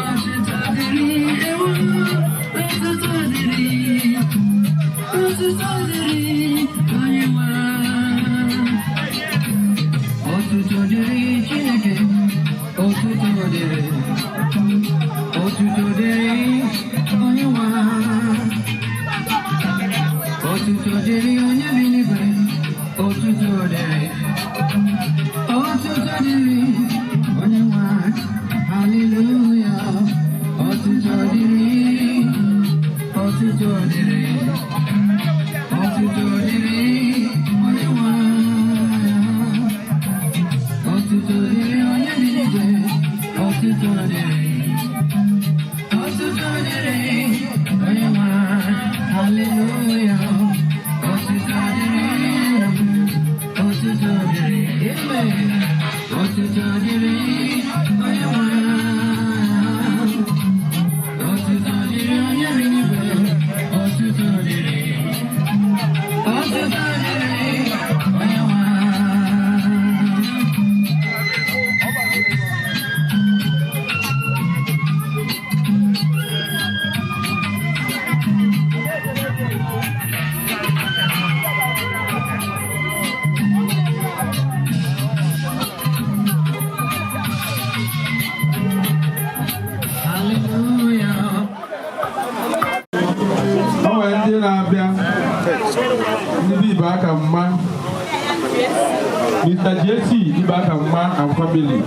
Otuto dịrị ewu, otuto dịrị, otuto dịrị onye nwe anyị. Otuto dịrị Chineke, otuto dịrị, otuto dịrị onye nwe anyị. Otuto dịrị onye bi n'igwe, otuto dịrị, otuto dịrị onye nwe anyị. Haleluya. Otuto dịrị, otuto dịrị, otuto dịrị onye nwe anyị. Otuto dịrị onye bi n'igwe, otuto dịrị, otuto dịrị onye nwe anyị. Haleluya. Otuto dịrị, otuto dịrị, amen. Otuto dịrị onye nwe anyị. Otuto dịrị onye bi n'igwe, otuto dịrị, otuto dịrị onye nwe anyị. Hallelujah. O nwere ndị na-abịa ndị bụ ibe aka mma, Mr. JC ibe aka mma and family.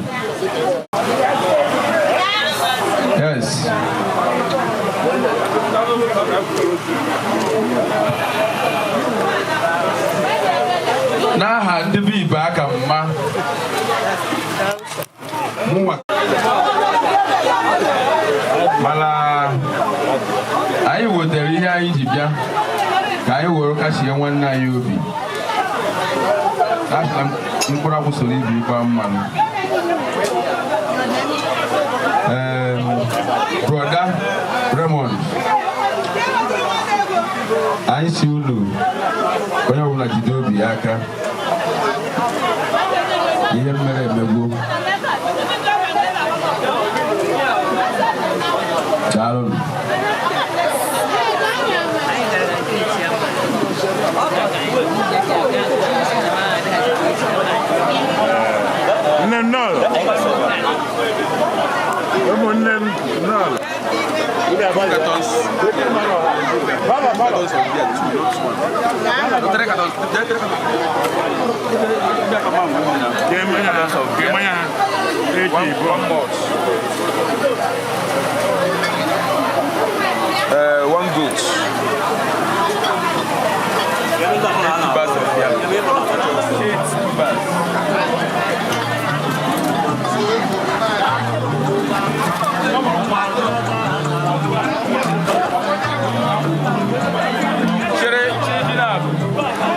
Yes. N'aha ndị bụ ibe aka mma, mụnwa mana anyị wetara ihe anyị ji bịa ka anyị were kasie nwanne anyị obi. Asị na mkpụrụ akwụ soro ibe ịgba mmanụ. Brother Raymond, anyị si unu onye ọbụla jide obi ya aka. Ihe mere emegbu. Daalụ. Nne m nọọlụ. Ụmụnne m nọọlụ. Cartons. Cartons of beer, two, not one. Three cartons. Three cartons. Cartons of beer. One malt. One goat. 8 bags of beer. 8 bags. Chere, chere.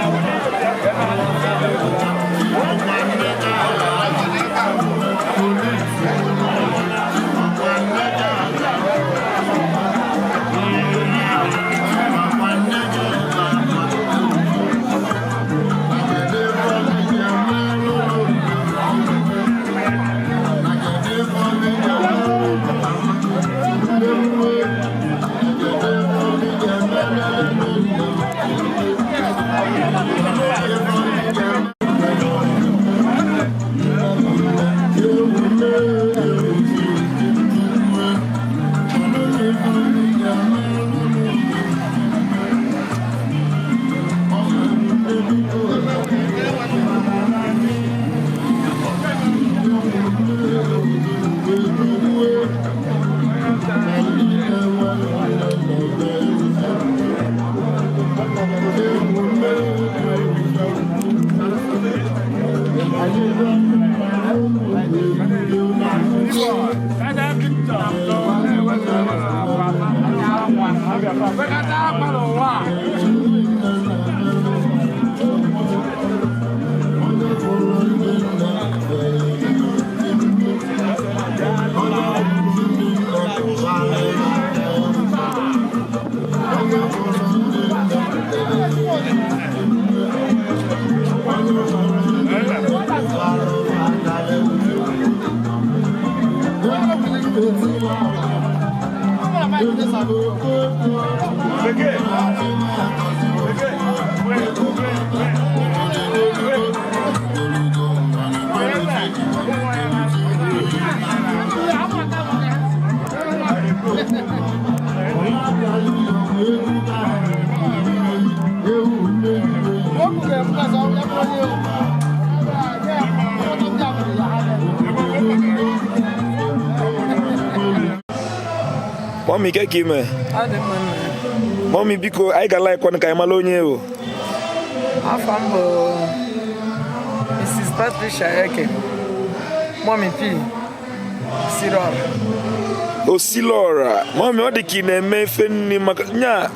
Mọmi, ke ka ime? Mọmi, biko, anyị ga-ala ịkwanụ ka anyị mara onye o. Afọ m bụ Mrs. Patricia Eke, Mommy P, Sirora. Osilora, mọmi, ọ dị ka ị na-eme efe nri maka nya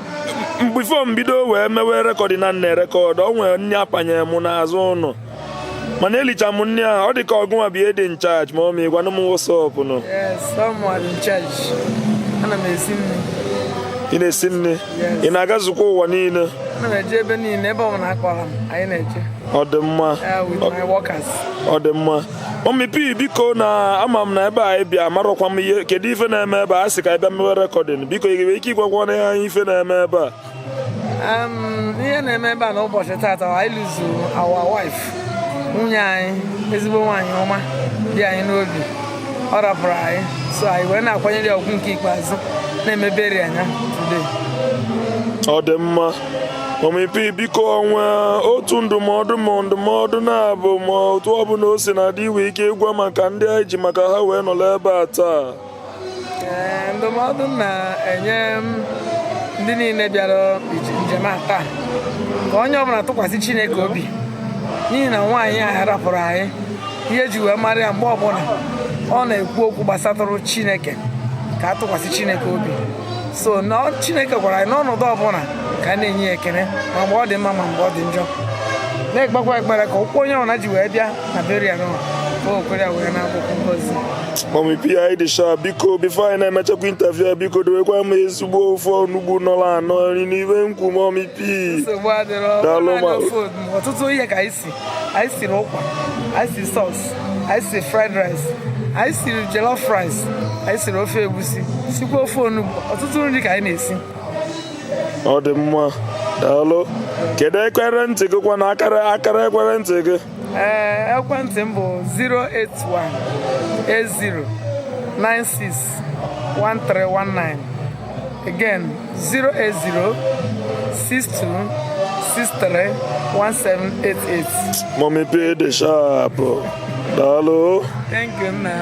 bifo m bido wee mewe record na nna record, o nwere nri apanyere m n'azụ ụlọ. Mana elicha m nri a, ọ dị ka ọgụnwa bụ ihe dị in charge, mọmi, gwanụ m what's up nụ. Yes, someone in charge. Ana m esi nri. Ị na-esi nri? Ị na-agazukwa ụwa niile? Ana m eje ebe niile, ebe ọbụla akpọrọ m, anyị na-eje. Ọ dị mma. With my workers. Ọ dị mma. Mọmi P, biko, na ama m na ebe a anyị bịa amarọkwa m ihe, kedu ife na-eme ebe a? A sị ka anyị bịa mewe recording. Biko, ị nwere ike ịgwakwa anyị ife na-eme ebe a? Ihe na-eme ebe a n'ụbọchị taata, anyị lose our wife, nwunye anyị, ezigbo nwaanyị ọma dị anyị n'obi. Ọ rapụrụ anyị, so anyị wee na-akwanyere ya ugwu nke ikpeazụ, na-emeberi anya today. Ọ dị mma. Mọmi P, biko, onwe otu ndụmọdụ ma ndụmọdụ na-abụ ma otu ọbụla o si na dị iwe ike ịgwa maka ndị anyị ji maka ha wee nọrọ ebe a taa? Ee, ndụmọdụ m na-enye m ndị niile bịara njem a taa, ka onye ọbụla tụkwasị Chineke obi, n'ihi na nwaanyị a rapụrụ anyị, ihe eji wee mara ya mgbe ọbụla ọ na-ekwu okwu gbasatụrụ Chineke, ka a tụkwasị Chineke obi. So na Chineke gwara anyị n'ọnọdụ ọbụla ka a na-enye ya ekele, ma mgbe ọ dị mma ma mgbe ọ dị njọ, na-ekpekwa ekpere ka ụkwụ onye ọbụla ji wee bịa na burial nwa ka o kwere ya wee na-akwụkwọ ngozi. Mọmi P, anyị dị sharp. Biko, before anyị na-emechakwa interview a, biko dowekwa m ezigbo ofe onugbu nọrọ anọ nri n'iwe nkwu, Mọmi P. Nsogbu adịrọ. Daalụ. Naanị Ma ofe onugbu, ọtụtụ ihe ka anyị si. Anyị siri ụkwa, anyị si sauce, anyị si fried rice, anyị siri jollof rice, anyị siri ofe egusi, sikwa ofe onugbu. Ọtụtụ nri ka anyị na-esi. Ọ dị mma, daalụ. Kedu ekwentị gị kwa na akara ekwentị gị? Ee, ekwentị m bụ 081 80 96 1319. Again, 080 62 63 1788. Mọmi P dị sharp, daalụ. Thank you, nna.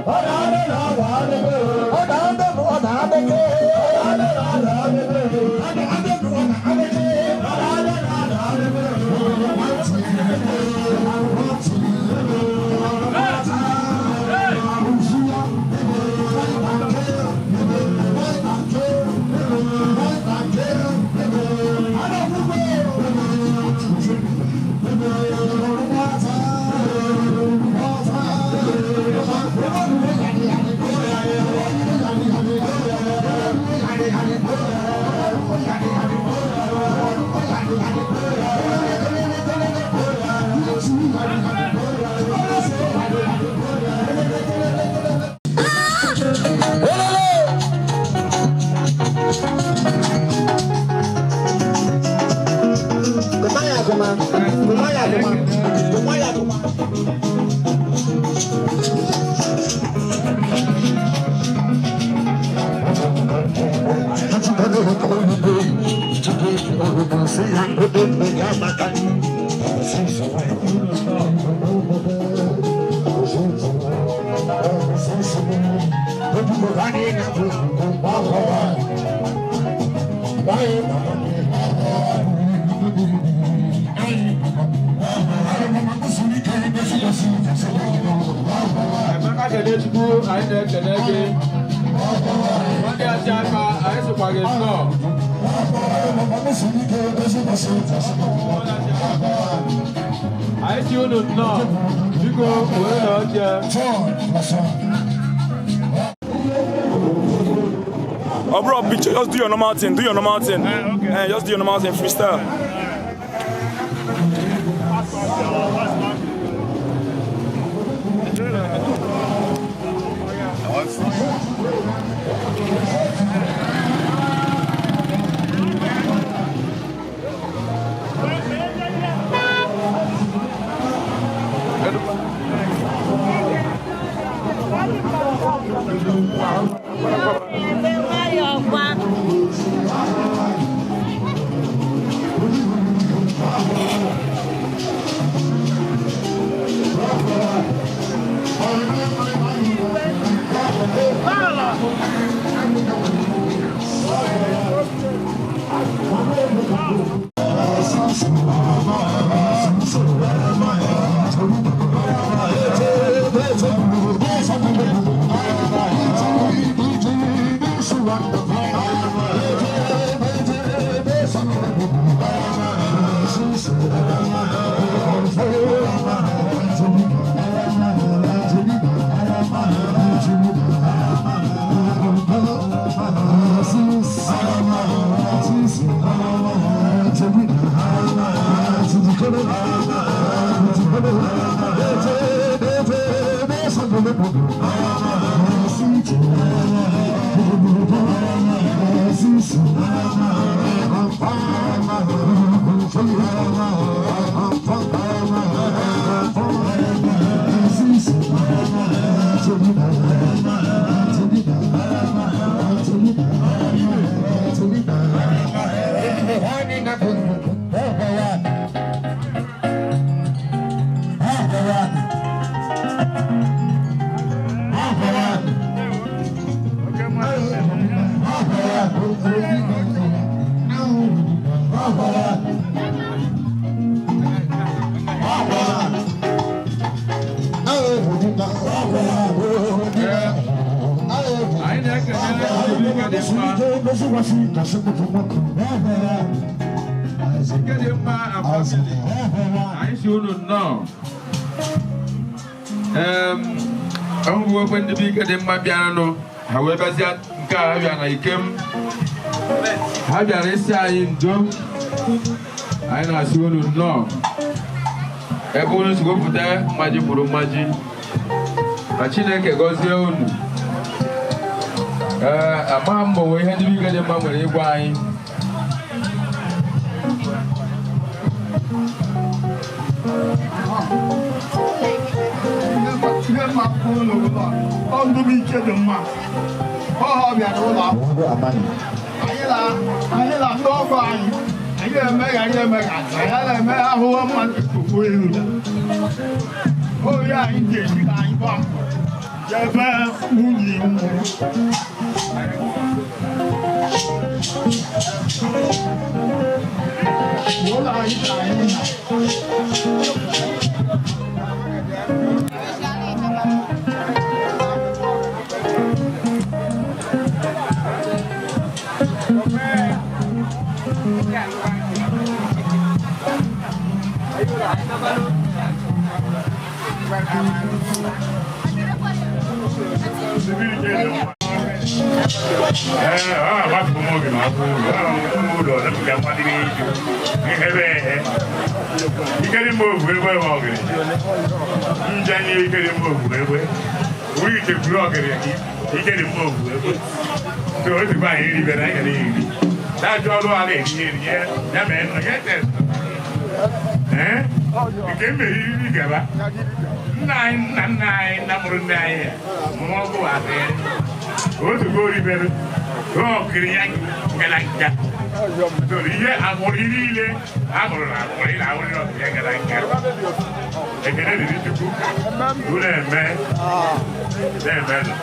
Ada Emeka Kenechukwu, anyị na-ekele gị. Nwanne ya ji aka, anyị sịkwa gị nnọọ. Anyị ji unu nnọọ. Biko, were na oche. Oh, bro, picture, just do your normal thing. Do your normal thing. Okay. Just do your normal thing, freestyle. Anyị na-ekele ndị dị mma. Nke dị mma and family. Anyị si unu nnọọ. Ọhụgwekwe ndị bụ ike dị mma bịaranụ, ha wee bịazie nke a ha bịara na Ikem. Ha bịara ịsị anyị ndo. Anyị na-asị unu nnọọ. Ebe unu si wepụta mmaji kwuru mmaji. Ka Chineke gọzie unu. Ee, amaghị m ma onwe ihe ndị bụ ike dị mma nwere ịgwa anyị. Ihe mma ụlọ ụlọ ọ ndụ bụ ike dị mma ọ bịara ụlọ akwụkwọ anyị na anyị na ndị ọgọ anyị anyị eme ya anyị eme ya anyị na-eme ahụhụ mmadụ okpu elu ori anyị ga-eji ka anyị gbaa mbọ jebe nwunye nwụrụ. Ụlọ anyị ka anyị na Nna nna anyị nna mụrụ nne anyị ya mụọ ọgwụ asị otu go ribere rọọ kiri ya ngala nga. So ihe agbụrụ niile agbụrụ na agbụrụ ị na-ahụ ndị ọbịa gara nke ekele dịrị Chukwu unu eme na-emenụ.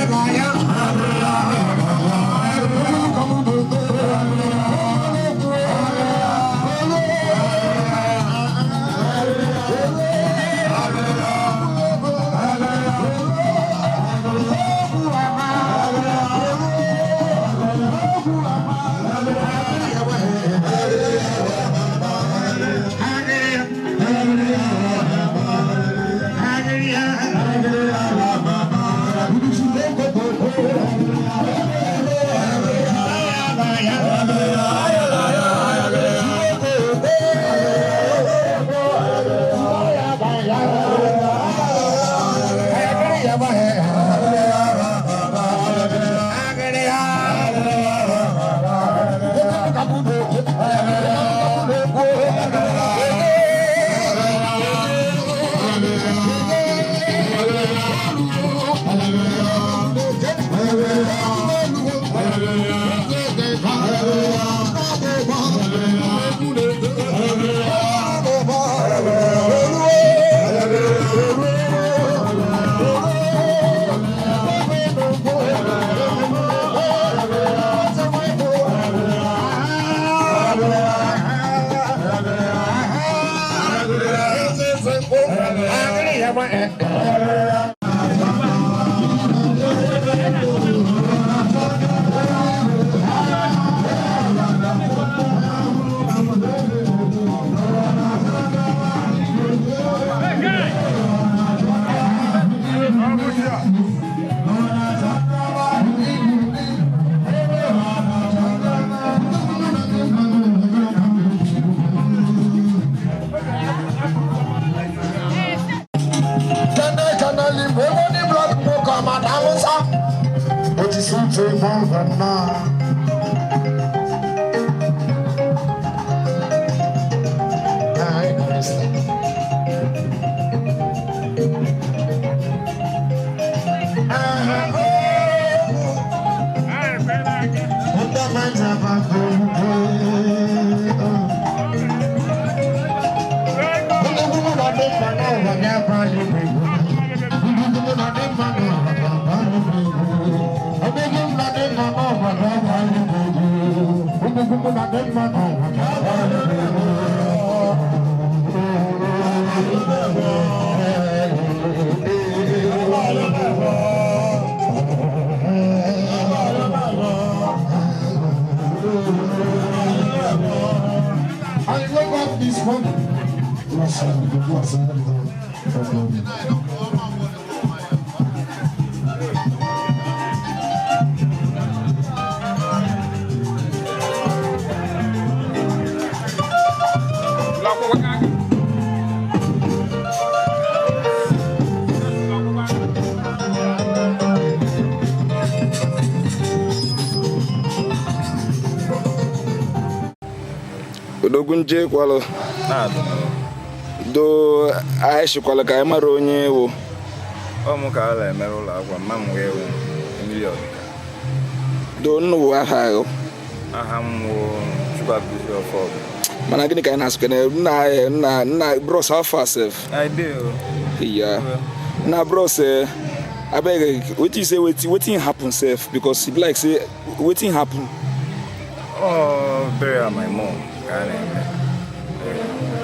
Hallelujah. I love this one. Odogwu nje kwalụ do anyị shikwalụ ka anyị mara onye ewu. Ọ mụ ka a na-emere ụlọ akwa mma m wee wụ Emily Odika. Do nnụ aha ahụ. Aha m wụ Chukwuabuzi Ọfọgụ. Mana gịnị ka anyị na-asụ kene nna nna nna bros, how far sef? I do. Yeah. Na bros, abeg, wetin you say, wetin happen sef? Because e be like say wetin happen? Oh, burial my mom ka a na-eme.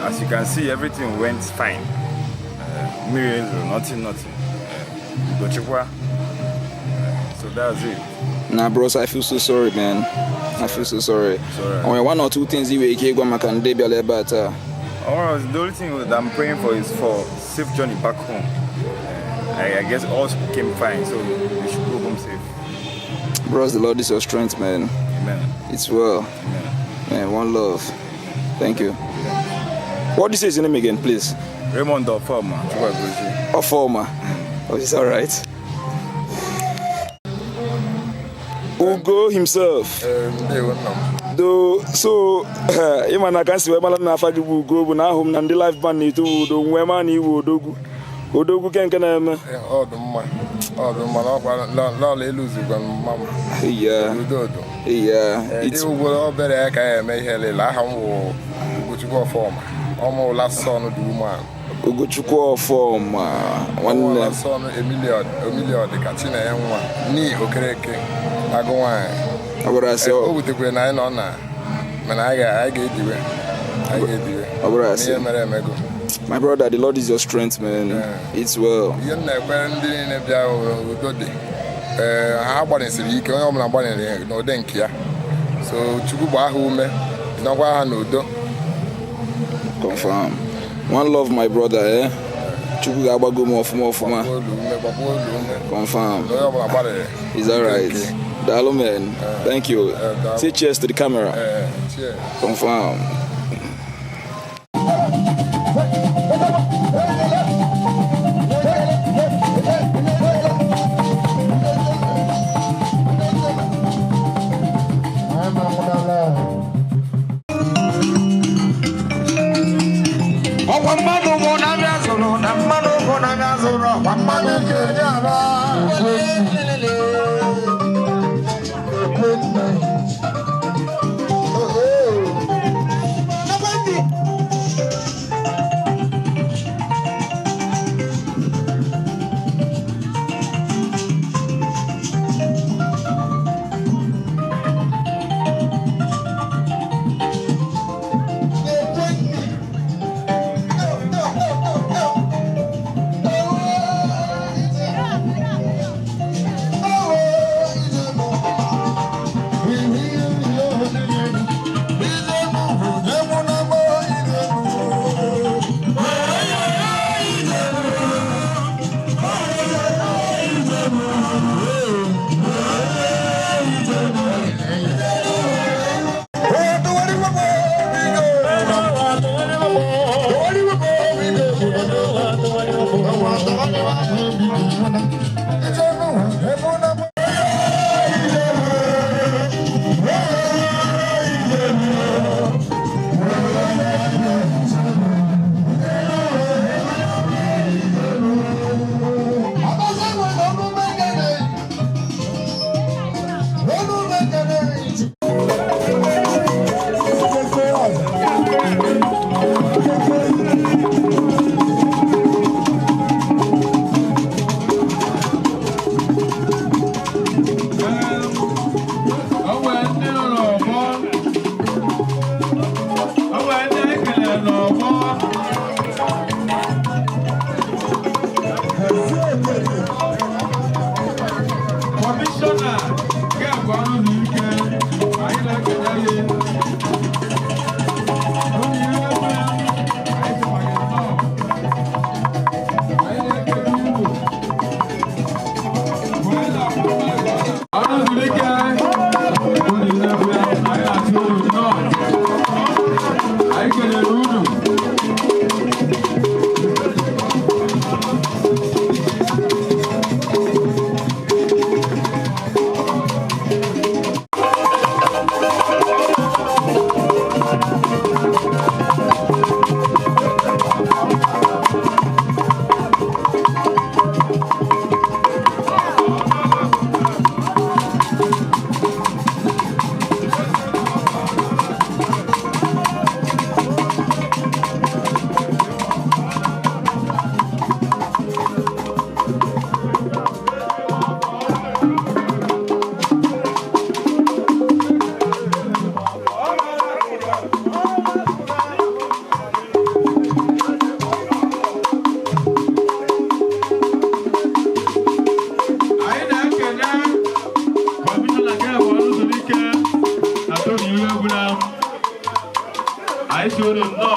As you can see, everything went fine. Mmiri ezo, nothing, nothing. Ugochukwa. So that's it. Nah, bros, I feel so sorry, man. I feel so sorry. Sorry. Only one or two things you were gwa maka ndị bịara ebe a taa. Alright, the only thing that I'm praying for is for safe journey back home. I guess all came fine, so we should go home safe. Bros, the Lord is your strength, man. Amen. It's well. Amen. Man, one love. Thank you. What do you say his name again, please? Raymond Ofoma. Chukwuabuzi. Ofoma. Oh, it's all right. Ugo himself. Do so ịma na ka nsi wee mara na afa gị bụ Ugo bụ na ahụ m na ndị live band na-eto udo nwee ma na iwu odogwu odogwu ke nke na-eme. Ọ dị mma, ọ dị mma na ọkwa n'ọla elu zugwa mma m. Yeah. Udo. Yeah. It's ugwo obere ya ka ya eme ihe lele. Aha m wụ Ugochukwu Ọfọma. Ọmụ last son the woman. Ugochukwu Ọfọma nwanne. Last son Emilia Odika Chinenye nwa ni Okereke agụ nwaanyị. Ọ bụrụ asị O wutekwere na anyị nọ na mana anyị ga-ediwe. Anyị ga-ediwe. Ọ bụrụ asị. Ihe mere emego. My brother, the Lord is your strength, man. It's well. Ihe m na-ekwere ndị niile bịa udo dị. Ha gbalịsiri ike, onye ọbụla gbalịrị n'ụdị nke ya. So Chukwu gbaa ha ume, nọkwa ha n'udo. Confirm. One love, my brother, eh? Chukwu ga-agbago m ọfụma ọfụma. Confirm. Onye ọbụla gbalịrị. It's all right. Daalụ, man. Thank you. Say cheers to the camera. Cheers. Confirm. Ọkwa mmadụ bụ na abịa zụrụ na mmadụ bụ na abịa zụrụ ọkwa mmadụ ga-enye ara. Kọmishọna Gabe Ọnụzụike, anyị na-ekele gị. Onye ebe anyị sịkwa gị nnọọ. Anyị na-ekele unu. Onye na-akwụ mmadụ ka ọ na- Ọnụzụike, unu ihe bụ ya, anyị na-asị unu nnọọ. Anyị kelere unu. Anyị na-ekele Kọmishọna Gabe Ọnụzụike na Tony Iwegbuna. Anyị si unu nnọọ.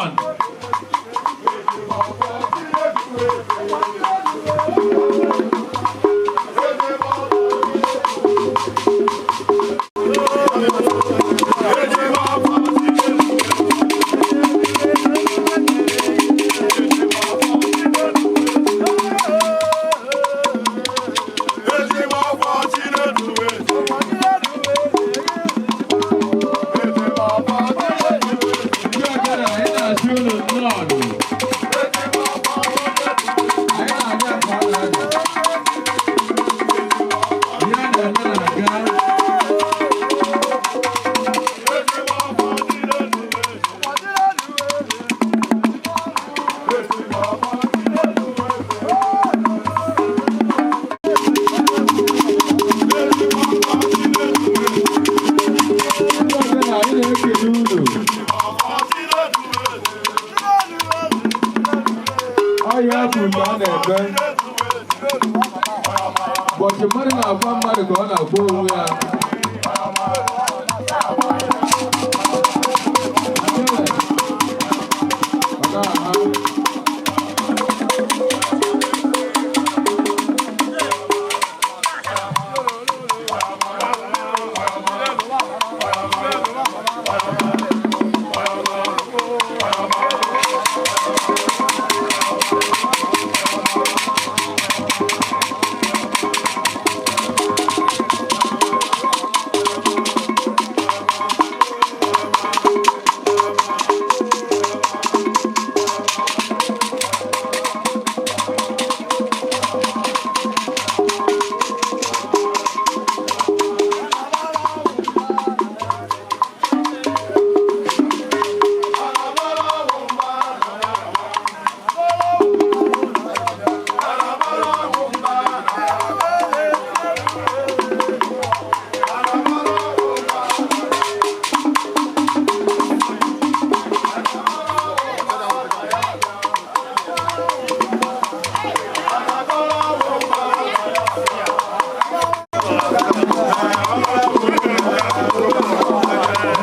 Ndị ọkada, anyị na-asị unu nnọọ. Anyị na-abịa ka ọ na-ada. Ihe a na-eme na-aga. Ndị ọkada, anyị na-ekele unu. Ọhịa kwuru ka ọ na-ebe. Ụbọchị mmadụ na-agwa mmadụ ka ọ na-agwa onwe ya. Ọ ga-aha.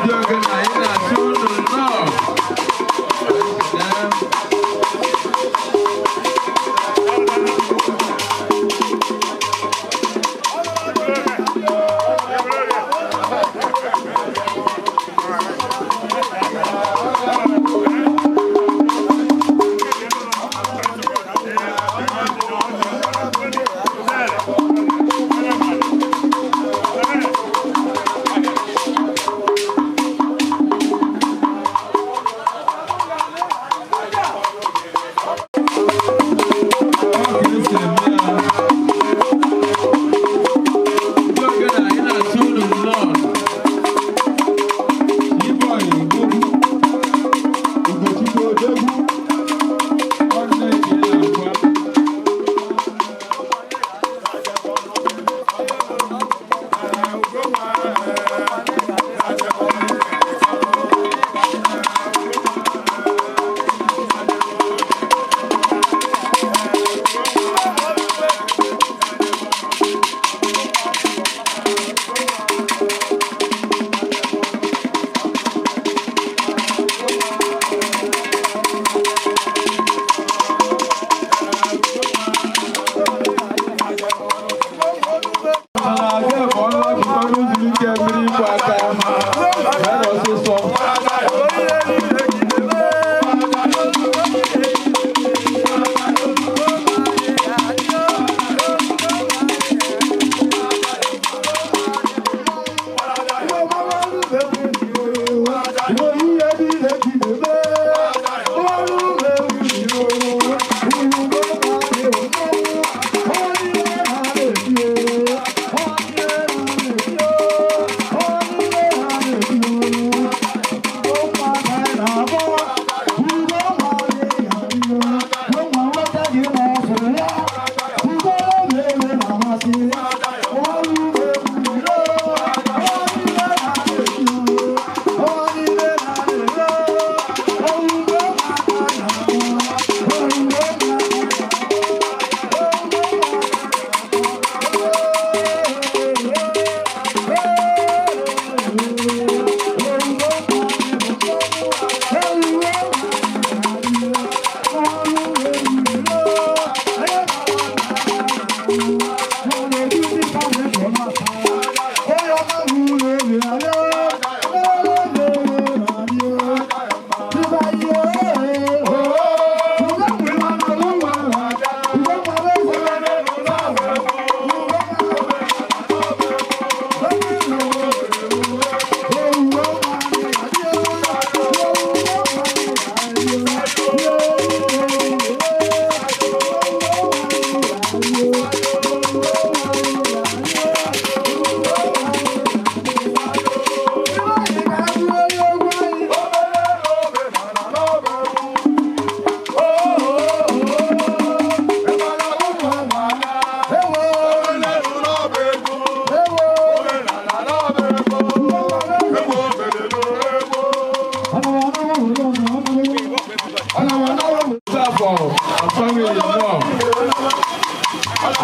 Ndị ọgana, anyị na-asị unu nnọọ. Ọ ka esi eme ya. Ndị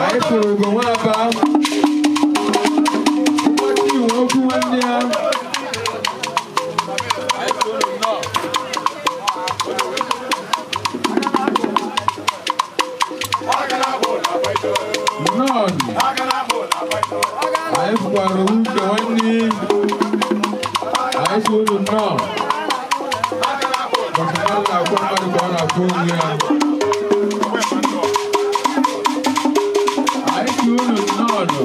Anyị fụrụ ugo nwaba mgbachi iwe okwu nwanne ya. Nnọọ, anyị fụkwara uche nwanne. Anyị sị unu nnọọ maka na ọ na-akwụ mmadụ ka ọ na-akwụ onwe ya. Anyị sị unu nnọọ nụ.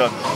Done.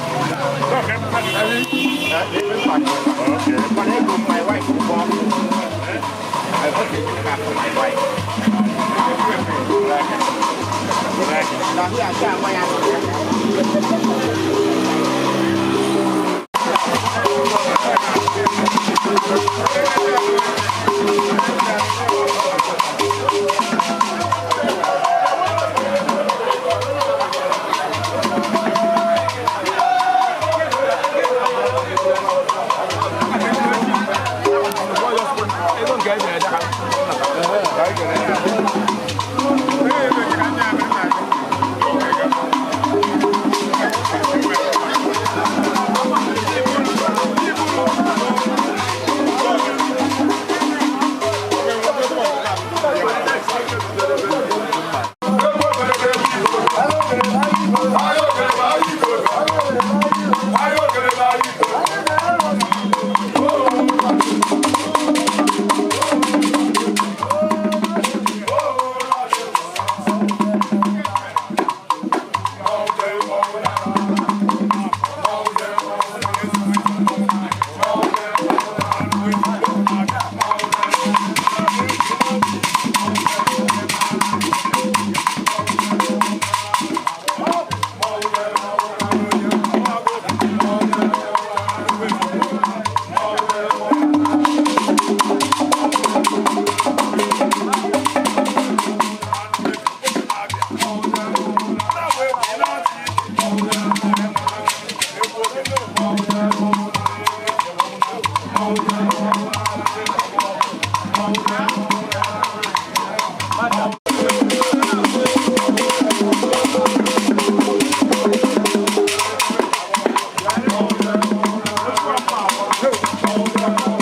Okay.